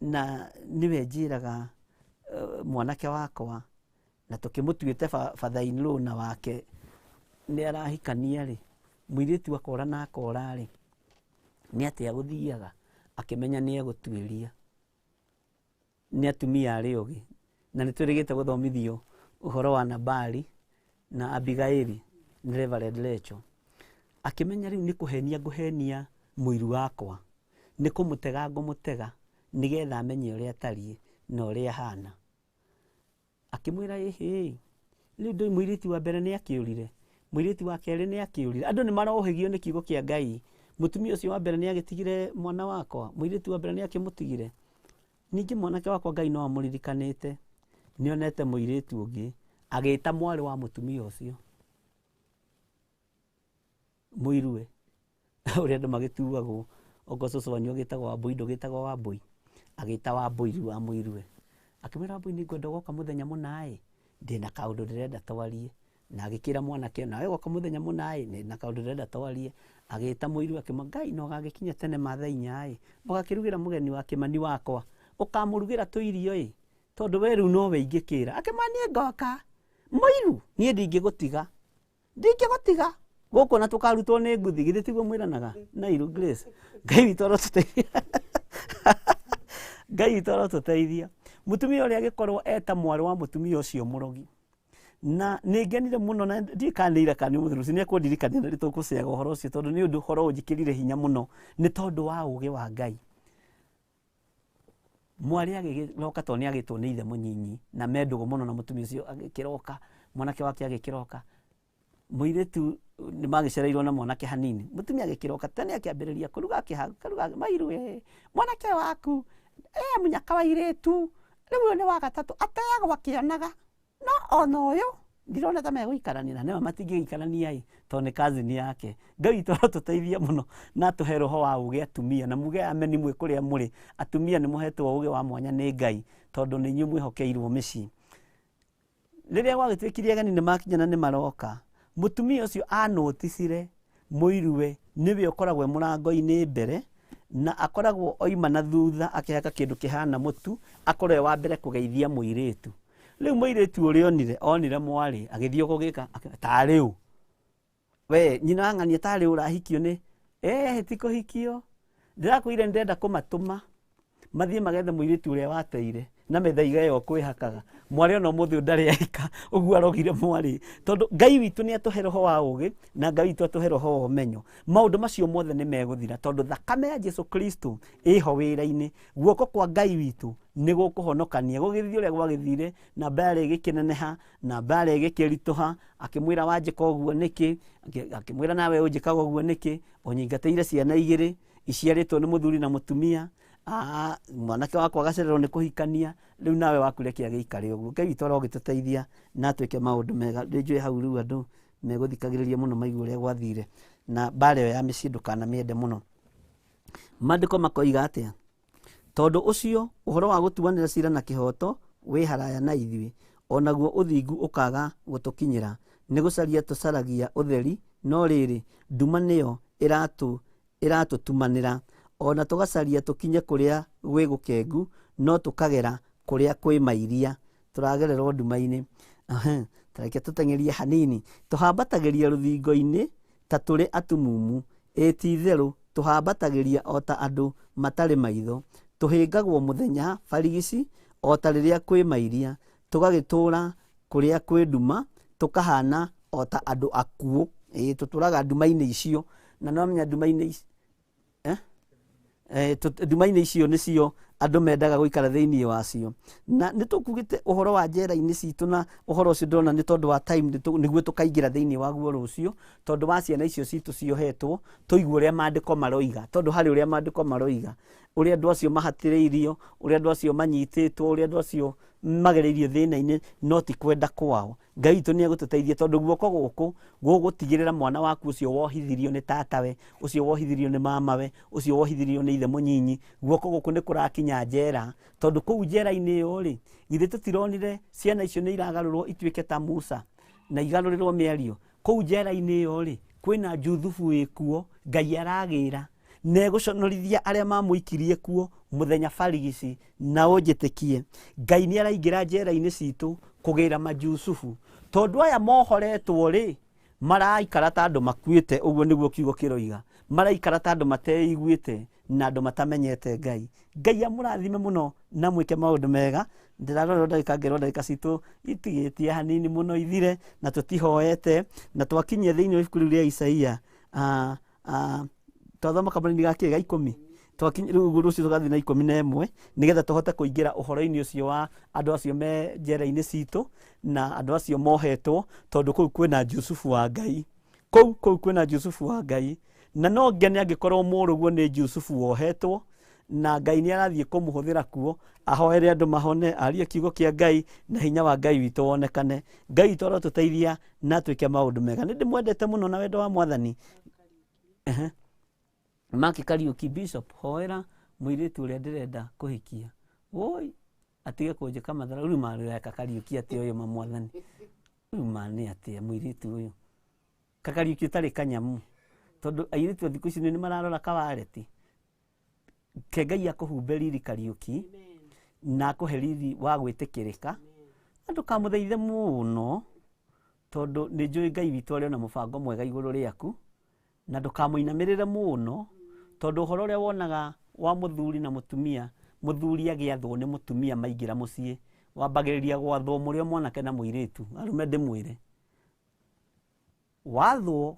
na nĩwe njĩraga mwanake wakwa na tũkĩmũtuĩte father in law na wake nĩ arahikania rĩ, mũirĩtu akora na akora rĩ, nĩ atĩa gũthiaga akĩmenya nĩ egũtuĩria. Nĩ atumia arĩa ogĩ, na nĩ twĩrĩgĩte gũthomithio ũhoro wa Nabali na Abigaili nĩ Reverend Rachel. Akĩmenya rĩu nĩ kũhenia ngũhenia mũiru wakwa, nĩ kũmũtega ngũmũtega nĩgetha amenye ũrĩa atariĩ na ũrĩa ahana. Akĩmwĩra ĩhĩ, rĩu ndũĩ mũirĩtu wa mbere nĩ akĩũrire, mũirĩtu wa kerĩ nĩ akĩũrire. Andũ nĩ marohĩgio nĩ kiugo kĩa Ngai, Mũtumia ũcio wa mbere nĩ agĩtigire mwana wakwa, mũirĩtu wa mbere nĩ akĩmũtigire. Ningĩ mwanake wakwa Ngai no amũririkanĩte, nĩonete mũirĩtu ũngĩ, agĩta mwarĩ wa mũtumia ũcio mũirue ũrĩa andũ magĩtuagwo, okorwo cũcũ wanyu agĩtagwo Wambũi ndũgĩtagwo Wambũi, agĩta Wambũi rĩu wa mũirue, akĩmwĩra Wambũi nĩngwenda ũgoka mũthenya mũna ĩ, ndĩna kaũndũ ndĩrenda twarie. Na agĩkĩra mwanake nawe ũgoka mũthenya mũna ĩ, ndĩna kaũndũ ndĩrenda twarie. Agĩta mũirue akĩmwĩra Ngai no ũgagĩkinya tene ma thaa inya ĩ, ũgakĩrugĩra mũgeni wa Kĩmani wakwa, ũkamũrugĩra tũirio ĩ, tondũ we rĩu nowe ingĩkĩra. Akĩmwĩra niĩ ngoka mũiru, niĩ ndingĩgũtiga, ndingĩgũtiga gũkũ na tũkarutwo nĩ nguthi. Githĩ tiguo mwĩranaga na iru Grace? Ngai witũ arotũteithia, Ngai witũ arotũteithia. Mũtumia ũrĩa agĩkorwo eta mwarĩ wa mũtumia ũcio mũrogi, na nĩ ngenire mũno na ndiũĩ kana nĩ ira kana nĩ ũmũthĩ, rũciũ nĩekũndirikania na nĩtũkũceaga ũhoro ũcio, tondũ nĩ ũndũ ũhoro ũnjĩkĩrire hinya mũno nĩ tondũ wa ũgĩ wa Ngai. Mwarĩ agĩkĩroka tondũ nĩ agĩtwo nĩ ithe mũnyinyi na me ndũgũ mũno na mũtumia ũcio, agĩkĩroka, mwanake wake agĩkĩroka, mũirĩtu nĩ magĩcereirwo na mwanake hanini, mũtumia agĩkĩroka tene akĩambĩrĩria kũruga, akĩruga mairu ĩ, mwanake waku e mũnyaka wa airĩtu, rĩu ũyũ nĩ wa gatatũ, ateagwo akĩonaga, no ona ũyũ ndirona ta megũikarania, na nĩma matingĩgĩikarania ĩ, tondũ nĩ cousin yake. Ngai witũ arotũteithia mũno na atũhe roho wa ũgĩ atumia, na muge ameni mwĩ kũrĩa mũrĩ. Atumia nĩ mũhetwo ũgĩ wa mwanya nĩ Ngai, tondũ nĩ inyuĩ mwĩhokeirwo mĩciĩ. Rĩrĩa gwagĩtuĩkire ageni nĩ makinya na nĩ maroka, mũtumia ũcio anoticire mũirue nĩwe ũkoragwo e mũrango-inĩ mbere, na akoragwo oima na thutha akĩhaka kĩndũ kĩhana mũtu, akorwo e wa mbere kũgeithia mũirĩtu. Rĩu mũirĩtu ũrĩa onire, onire mwarĩ agĩthiĩ gũgĩka tarĩ ũ, we nyina wa ng'ania tarĩ ũrahikio nĩ ti kũhikio, ndĩrakwĩrire nĩndĩrenda kũmatũma mathiĩ magethe mũirĩtu ũrĩa wateire na mĩthaiga ĩyo kwĩhakaga. Mwarĩ ona ũmũthĩ ũyũ ndarĩ ahika, ũguo arogire mwarĩ, tondũ Ngai witũ nĩ atũhe roho wa ũgĩ na Ngai witũ atũhe roho wa ũmenyo. Maũndũ macio mothe nĩ megũthira, tondũ thakame ya Jesu Kristo ĩho wĩra-inĩ. Guoko kwa Ngai witũ nĩ gũkũhonokania. Gũgĩthiĩ ũrĩa gwagĩthire, na mbara ĩgĩkĩneneha, na mbara ĩgĩkĩritũha. Akĩmwĩra wanjĩka ũguo nĩkĩ? Akĩmwĩra nawe ũnjĩkaga ũguo nĩkĩ? Ũnyingatĩire ciana igĩrĩ iciarĩtwo nĩ mũthuri na mũtumia, mwanake wakwa agacererwo nĩ kũhikania, rĩu nawe waku reke agĩikare ũguo. Ngai witũ arogĩtũteithia na atwĩke maũndũ mega. Nĩnjũĩ hau rĩu andũ megũthikagĩrĩria mũno maigue ũrĩa gwathire, na mbara ĩyo ya mĩciĩ ndũkanamĩende mũno. Maandĩko makoiga atĩa? Tondũ ũcio ũhoro wa gũtuanĩra cira na kĩhoto wĩ haraya na ithuĩ, onaguo ũthingu ũkaga gũtũkinyĩra. Nĩ gũcaria tũcaragia ũtheri, no rĩrĩ, nduma nĩyo ĩratũtumanĩra. Ona tũgacaria tũkinye kũrĩa gwĩ gũkengu, no tũkagera kũrĩa kwĩ mairia. Tũragererwo nduma-inĩ. Tareke tũteng'erie hanini. Tũhambatagĩria rũthingo-inĩ ta tũrĩ atumumu, ĩ ti-itherũ tũhambatagĩria o ta andũ matarĩ maitho. Tũhĩngagwo mũthenya barigici o ta rĩrĩa kwĩ mairia, tũgagĩtũũra kũrĩa kwĩ nduma, tũkahana o ta andũ akuũ. Ĩ tũtũraga nduma-inĩ icio, na no menya nduma-inĩ ici, nduma-inĩ icio nĩcio andũ mendaga gũikara thĩinĩ wacio. Na nĩ tũkugĩte ũhoro wa njera-inĩ citũ, na ũhoro ũcio ndĩrona nĩ tondũ wa time nĩguo tũkaingĩra thĩinĩ waguo rũciũ, tondũ wa ciana icio citũ ciohetwo, tũigue ũrĩa maandĩko maroiga, tondũ harĩ ũrĩa maandĩko maroiga, ũrĩa andũ acio mahatĩrĩirio, ũrĩa andũ acio manyitĩtwo, ũrĩa andũ acio magereirio thĩna-inĩ, no ti kwenda kwao. Ngai witũ nĩ egũtũteithia, tondũ guoko gũkũ gũgũtigĩrĩra mwana waku ũcio wohithirio nĩ tatawe, ũcio wohithirio nĩ mamawe, ũcio wohithirio nĩ ithe mũnyinyi, guoko gũkũ nĩ kũrakinya njera, tondũ kũu njera-inĩ ĩyo rĩ, githĩ tũtironire ciana icio nĩ iragarũrwo ituĩke ta Musa na igarũrĩrwo mĩario. Kũu njera-inĩ ĩyo rĩ, kwĩna Juthubu wĩkuo, Ngai aragĩra na egũconorithia arĩa mamũikirie kuo mũthenya barigici, na ũnjĩtĩkie Ngai nĩ araingĩra njera-inĩ citũ kũgĩra majusufu, tondũ aya mohoretwo rĩ, maraikara ta andũ makuĩte, ũguo nĩguo kiugo kĩroiga, maraikara ta andũ mateiguĩte na andũ matamenyete Ngai. Ngai amũrathime mũno na mwĩke maũndũ mega. Ndĩrarora ndagĩka ngerwo ndagĩka citũ itigĩtie hanini mũno ithire, na tũtihoete, na twakinyia thĩinĩ wa ibuku rĩu rĩa Isaia, twathoma kamũnini ga kĩ ga 10, twakinya rĩu rũciũ tũgathiĩ na 11, nĩgetha tũhote kũingĩra ũhoro-inĩ ũcio wa andũ acio me njera-inĩ citũ na andũ acio mohetwo, tondũ kũu kwĩna Jusufu wa Ngai. Kũu kwĩna Jusufu wa Ngai. Na no ngene angĩkorwo mũrũguo nĩ Jusufu wohetwo na Ngai nĩ arathiĩ kũmũhũthĩra kuo ahoere andũ mahone, arie kiugo kĩa Ngai na hinya wa Ngai witũ wonekane. Ngai witũ arotũteithia na twĩke maũndũ mega. Nĩ ndĩmwendete mũno na wendo wa Mwathani. Maki Kariuki Bishop, hoera mũirĩtu ũrĩa ndĩrenda kũhikia. Woi, atige kũnjĩka matharau. Rĩu mareka Kariuki atĩa ũyũ ma Mwathani? Rĩu ma nĩ atĩa mũirĩtu ũyũ? Kakariuki ũtarĩ kanyamu. Tondũ airĩtu a thikũ ici nĩ mararora kawareti. Ke Ngai akũhumbe riri Kariuki na akũhe riri wa gwĩtĩkĩrĩka. Na ndũkamũthaithe mũno tondũ nĩ njũĩ Ngai witũ arĩ ona mũbango mwega igũrũ rĩaku, na ndũkamũinamĩrĩre mũno tondũ ũhoro ũrĩa wonaga wa mũthuri na mũtumia, mũthuri agĩathwo nĩ mũtumia maingĩra mũciĩ, wambagĩrĩria gwathwo mũrĩ o mwanake na mũirĩtu. Arũme ndĩmwĩre, wathwo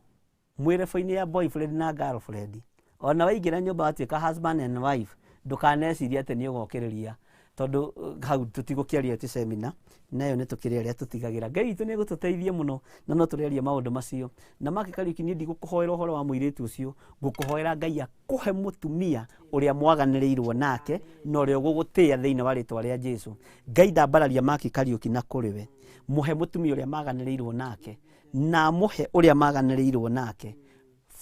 mwĩrebo-inĩ ya boyfriend na girlfriend, ona waingĩra nyũmba watuĩka husband and wife, ndũkanecirie atĩ nĩ ũgokĩrĩria tondũ hau tũtigũkĩaria ti seminar nayo nĩ tũkĩrĩ arĩa tũtigagĩra. Ngai witũ nĩ egũtũteithia mũno na no tũrĩaria maũndũ macio. Na Maki Kariuki, niĩ ndigũkũhoera ũhoro wa mũirĩtu ũcio, ngũkũhoera Ngai akũhe mũtumia ũrĩa mwaganĩrĩirwo nake na ũrĩa ũgũgũtĩĩa thĩinĩ wa rĩtwa rĩa Jesu. Ngai ndambararia Maki Kariuki na kũrĩ we, mũhe mũtumia ũrĩa maganĩrĩirwo nake na mũhe ũrĩa maganĩrĩirwo nake,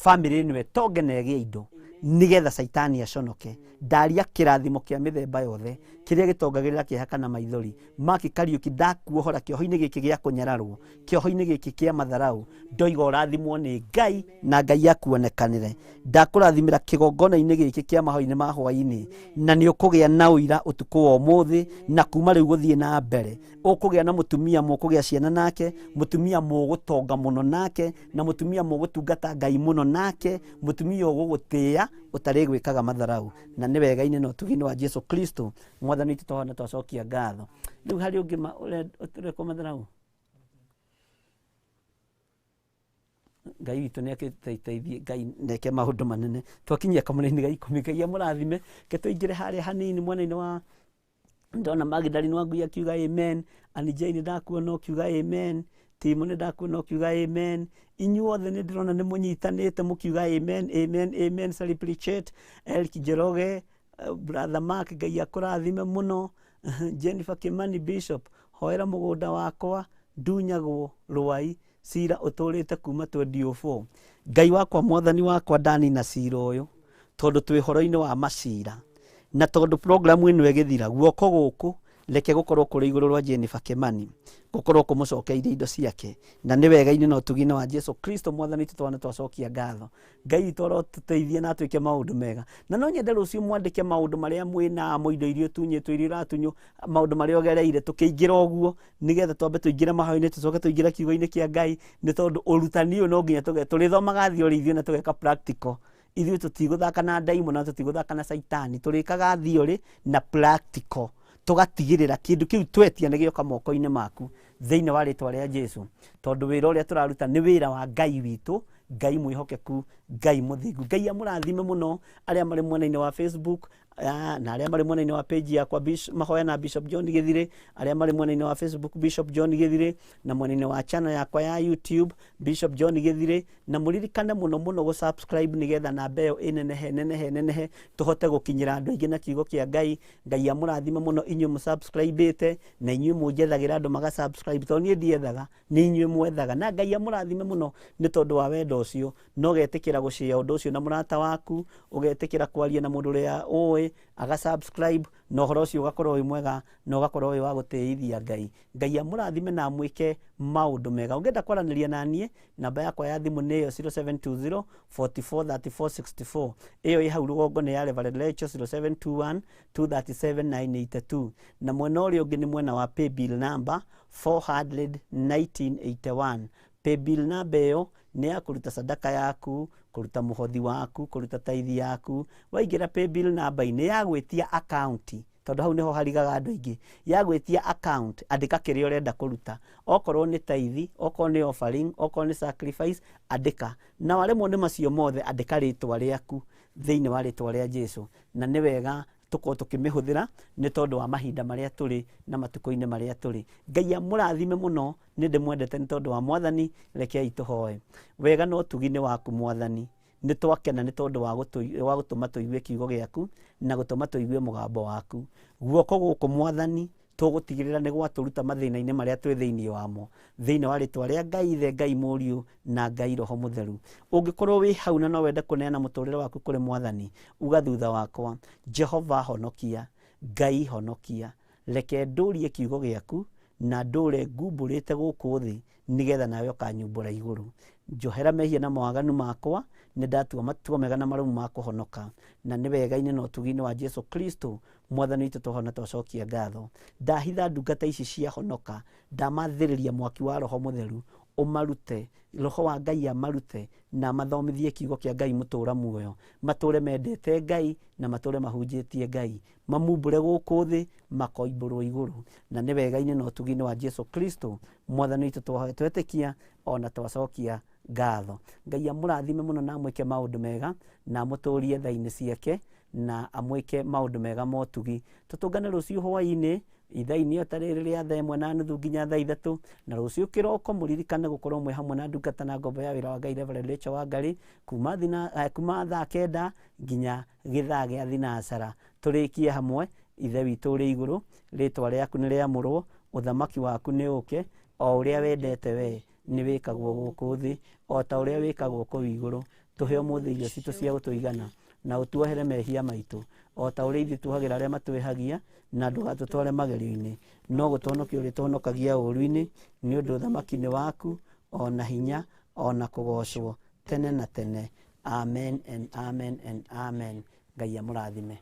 bamĩrĩ ĩno ĩtonge na ĩgĩe indo nigetha caitani aconoke. Ndaria kĩrathimo kĩa mĩthemba yothe kĩrĩa gĩtongagĩrĩra kĩeha kana maithori. Maki Kariuki, ndakuohora kĩoho-inĩ gĩkĩ gĩa kũnyararwo, kĩoho-inĩ gĩkĩ kĩa matharau, ndoiga ũrathimwo nĩ Ngai na Ngai akuonekanĩre. Ndakũrathimĩra kĩgongona-inĩ gĩkĩ kĩa mahoya-inĩ ma hwaĩ-inĩ, na nĩ ũkũgĩa na ũira ũtukũ wa ũmũthĩ na kuma rĩu gũthiĩ na mbere. Ũkũgĩa na mũtumia mũkũgĩa ciana nake, mũtumia mũgũtonga mũno nake, na mũtumia mũgũtungata Ngai mũno nake, mũtumia ũgũgũtĩĩa ũtarĩ gwĩkaga matharau. Na nĩ wega-inĩ na ũtugi-inĩ wa Jesu Kristo Mwathani witũ tũhona twacokia ngatho. Rĩu harĩ ũngĩ ũrekwo matharau? Ngai witũ nĩ akĩteithie, Ngai neke maũndũ manene. Twakinyia kamũra-inĩ ga 10, Ngai amũrathime. Ke tũingĩre harĩa hanini mwena-inĩ wa ndona Magdalene Wangui akiuga amen, Anijai nĩ ndakuona ũkiuga amen, Timo nĩ ndakuona ũkiuga amen. Inyuothe nĩ ndĩrona nĩ mũnyitanĩte mũkiuga amen, amen, amen. Celebrate Eric Njoroge, brother Mark, Ngai akũrathime mũno. Jennifer Kimani Bishop, hoera mũgũnda wakwa ndunyagwo rwai, cira ũtũrĩte kuma 2004. Ngai wakwa Mwathani wakwa ndanina cira ũyũ tondũ twĩ ũhoro-inĩ wa macira, na tondũ programu ĩno ĩgĩthira guoko gũkũ reke gũkorwo kũrĩ igũrũ rwa Jennifer Kimani, gũkorwo kũmũcokeirie indo ciake, na nĩ wega-inĩ na ũtugi-inĩ wa Jesu Kristo Mwathani witũ twana twacokia ngatho. Ngai witũ arotũteithie na atwĩke maũndũ mega. Na no nyende rũciũ mwandĩke maũndũ marĩa mwĩ namo, indo iria ũtunyĩtwo, iria ũratunywo, maũndũ marĩa ũgereire, tũkĩingĩra ũguo nĩgetha twambe tũingĩre mahoya-inĩ, tũcoke tũingĩre kiugo-inĩ kĩa Ngai, nĩ tondũ ũrutani ũyũ no nginya tũrĩthomaga theory ithuĩ na tũgeka practical. Ithuĩ tũtigũthaka na ndaimono na tũtigũthaka na caitani, tũrĩkaga theory na practical, tũgatigĩrĩra kĩndũ kĩu twetia nĩ gĩoka moko-inĩ maku thĩinĩ wa rĩtwa rĩa Jesu. Tondũ wĩra ũrĩa tũraruta nĩ wĩra wa Ngai witũ, Ngai mwĩhokeku, Ngai mũthingu. Ngai amũrathime mũno arĩa marĩ mwena-inĩ wa Facebook, na arĩa marĩ mwena-inĩ wa page yakwa mahoya na Bishop John Githire, arĩa marĩ mwena-inĩ wa Facebook Bishop John Githire, na mwena-inĩ wa channel yakwa ya YouTube Bishop John Githire. Na mũririkane mũno mũno gũ subscribe nĩgetha namba ĩyo ĩnenehe nenehe nenehe, tũhote gũkinyĩra andũ aingĩ na kiugo kĩa Ngai. Ngai amũrathime mũno inyuĩ mũsubscribĩte na inyuĩ mũnjethagĩra andũ maga subscribe, tondũ niĩ ndiethaga, nĩ inyuĩ mwethaga. Na Ngai amũrathime mũno nĩ tondũ wa wendo ũcio, na ũgetĩkĩra gũshare ũndũ ũcio na mũrata waku, ũgetĩkĩra kwaria na mũndũ ũrĩa ũĩ aga subscribe, na ũhoro ũcio ũgakorwo wĩ mwega na ũgakorwo wĩ wa gũtĩithia Ngai. Ngai amũrathime na amwĩke maũndũ mega. Ũngĩenda kwaranĩria na niĩ, namba yakwa ya thimũ nĩ ĩyo 0720 44 34 64. Ĩyo ĩ hau rũgongo nĩ ya Reverend Rachel 0721 237 982. Na mwena ũrĩa ũngĩ nĩ mwena wa paybill number 41981. Paybill number ĩyo nĩ ya kũruta sadaka yaku, kũruta mũhothi waku, kũruta taithi yaku. Waingĩra paybill number-inĩ ya gwĩtia account, tondũ hau nĩho harigaga andũ aingĩ, ya gwĩtia account, andĩka kĩrĩa ũrenda kũruta, okorwo nĩ taithi, okorwo nĩ offering, okorwo nĩ sacrifice, andĩka. Na waremwo nĩ macio mothe, andĩka rĩtwa rĩaku thĩinĩ wa rĩtwa rĩa Jesu. Na nĩ wega tũkorwo tũkĩmĩhũthĩra nĩ tondũ wa mahinda marĩa tũrĩ na matukũ-inĩ marĩa tũrĩ. Ngai amũrathime mũno, nĩ ndĩmwendete nĩ tondũ wa Mwathani. Rekei tũhoe. Wega na ũtugi nĩ waku Mwathani, Nĩ twakena nĩ tondũ wa gũtũma tũigue kiugo gĩaku na gũtũma tũigue mũgambo waku. Guoko gũkũ Mwathani tũgũtigĩrĩra nĩ gwatũruta mathĩna-inĩ marĩa twĩ thĩinĩ wamo, thĩinĩ wa rĩtwa rĩa Ngai Ithe, Ngai Mũriũ na Ngai Roho Mũtheru. Ũngĩkorwo wĩ hau na no wende kũneana mũtũrĩre waku kũrĩ Mwathani, uga thutha wakwa, Jehova honokia, Ngai honokia, reke ndũrie kiugo gĩaku na ndũre ngumbũrĩte gũkũ thĩ nĩgetha nawe ũkanyumbũra igũrũ. Njohera mehia na mawaganu makwa, nĩ ndatua matua mega na marũmu ma kũhonoka, na nĩ wega-inĩ na ũtugi-inĩ wa Jesu Kristo Mwathani witũ twahona twacokia ngatho. Ndahitha ndungata ici ciahonoka, ndamathĩrĩria mwaki wa Roho Mũtheru ũmarute, Roho wa Ngai amarute na mathomithie kiugo kĩa Ngai mũtũra muoyo, matũre mendete Ngai na matũre mahunjĩtie Ngai, mamumbũre gũkũ thĩ makoimbũrwo igũrũ, na nĩ wega-inĩ na ũtugi-inĩ wa Jesu Kristo Mwathani witũ twetĩkia ona twacokia ngatho. Ngai amũrathime mũno na amwĩke maũndũ mega na amũtũrie tha-inĩ ciake na amwĩke maũndũ mega motugi. Tũtũngane rũciũ hwaĩ-inĩ ithaa-inĩ o ta rĩrĩ rĩa thaa 1:30 nginya thaa 3, na rũciũ kĩroko mũririkane gũkorwo mwĩ hamwe na ndungata na ngombo ya wĩra wa Ngai Reverend Rachel Wangari kuma thaa 9 nginya gĩthaa gĩa thinacara. Tũrĩkie hamwe. Ithe witũ ũrĩ igũrũ, rĩtwa rĩaku nĩ rĩamũrwo, ũthamaki waku nĩ ũke, o ũrĩa wendete we nĩ wĩkagwo gũkũ thĩ o ta ũrĩa wĩkagwo kũu igũrũ. Tũhe ũmũthĩ irio citũ cia gũtũigana, na ũtuohere mehia maitũ o ta ũrĩa ithuĩ tuohagĩra arĩa matwĩhagia, na ndũgatũtware magerio-inĩ, no gũtũhonokia ũrĩtũhonokagia ũũru-inĩ, nĩ ũndũ ũthamaki nĩ waku, o na hinya, o na kũgoocwo tene na tene. Amen and amen and amen. Ngai amũrathime.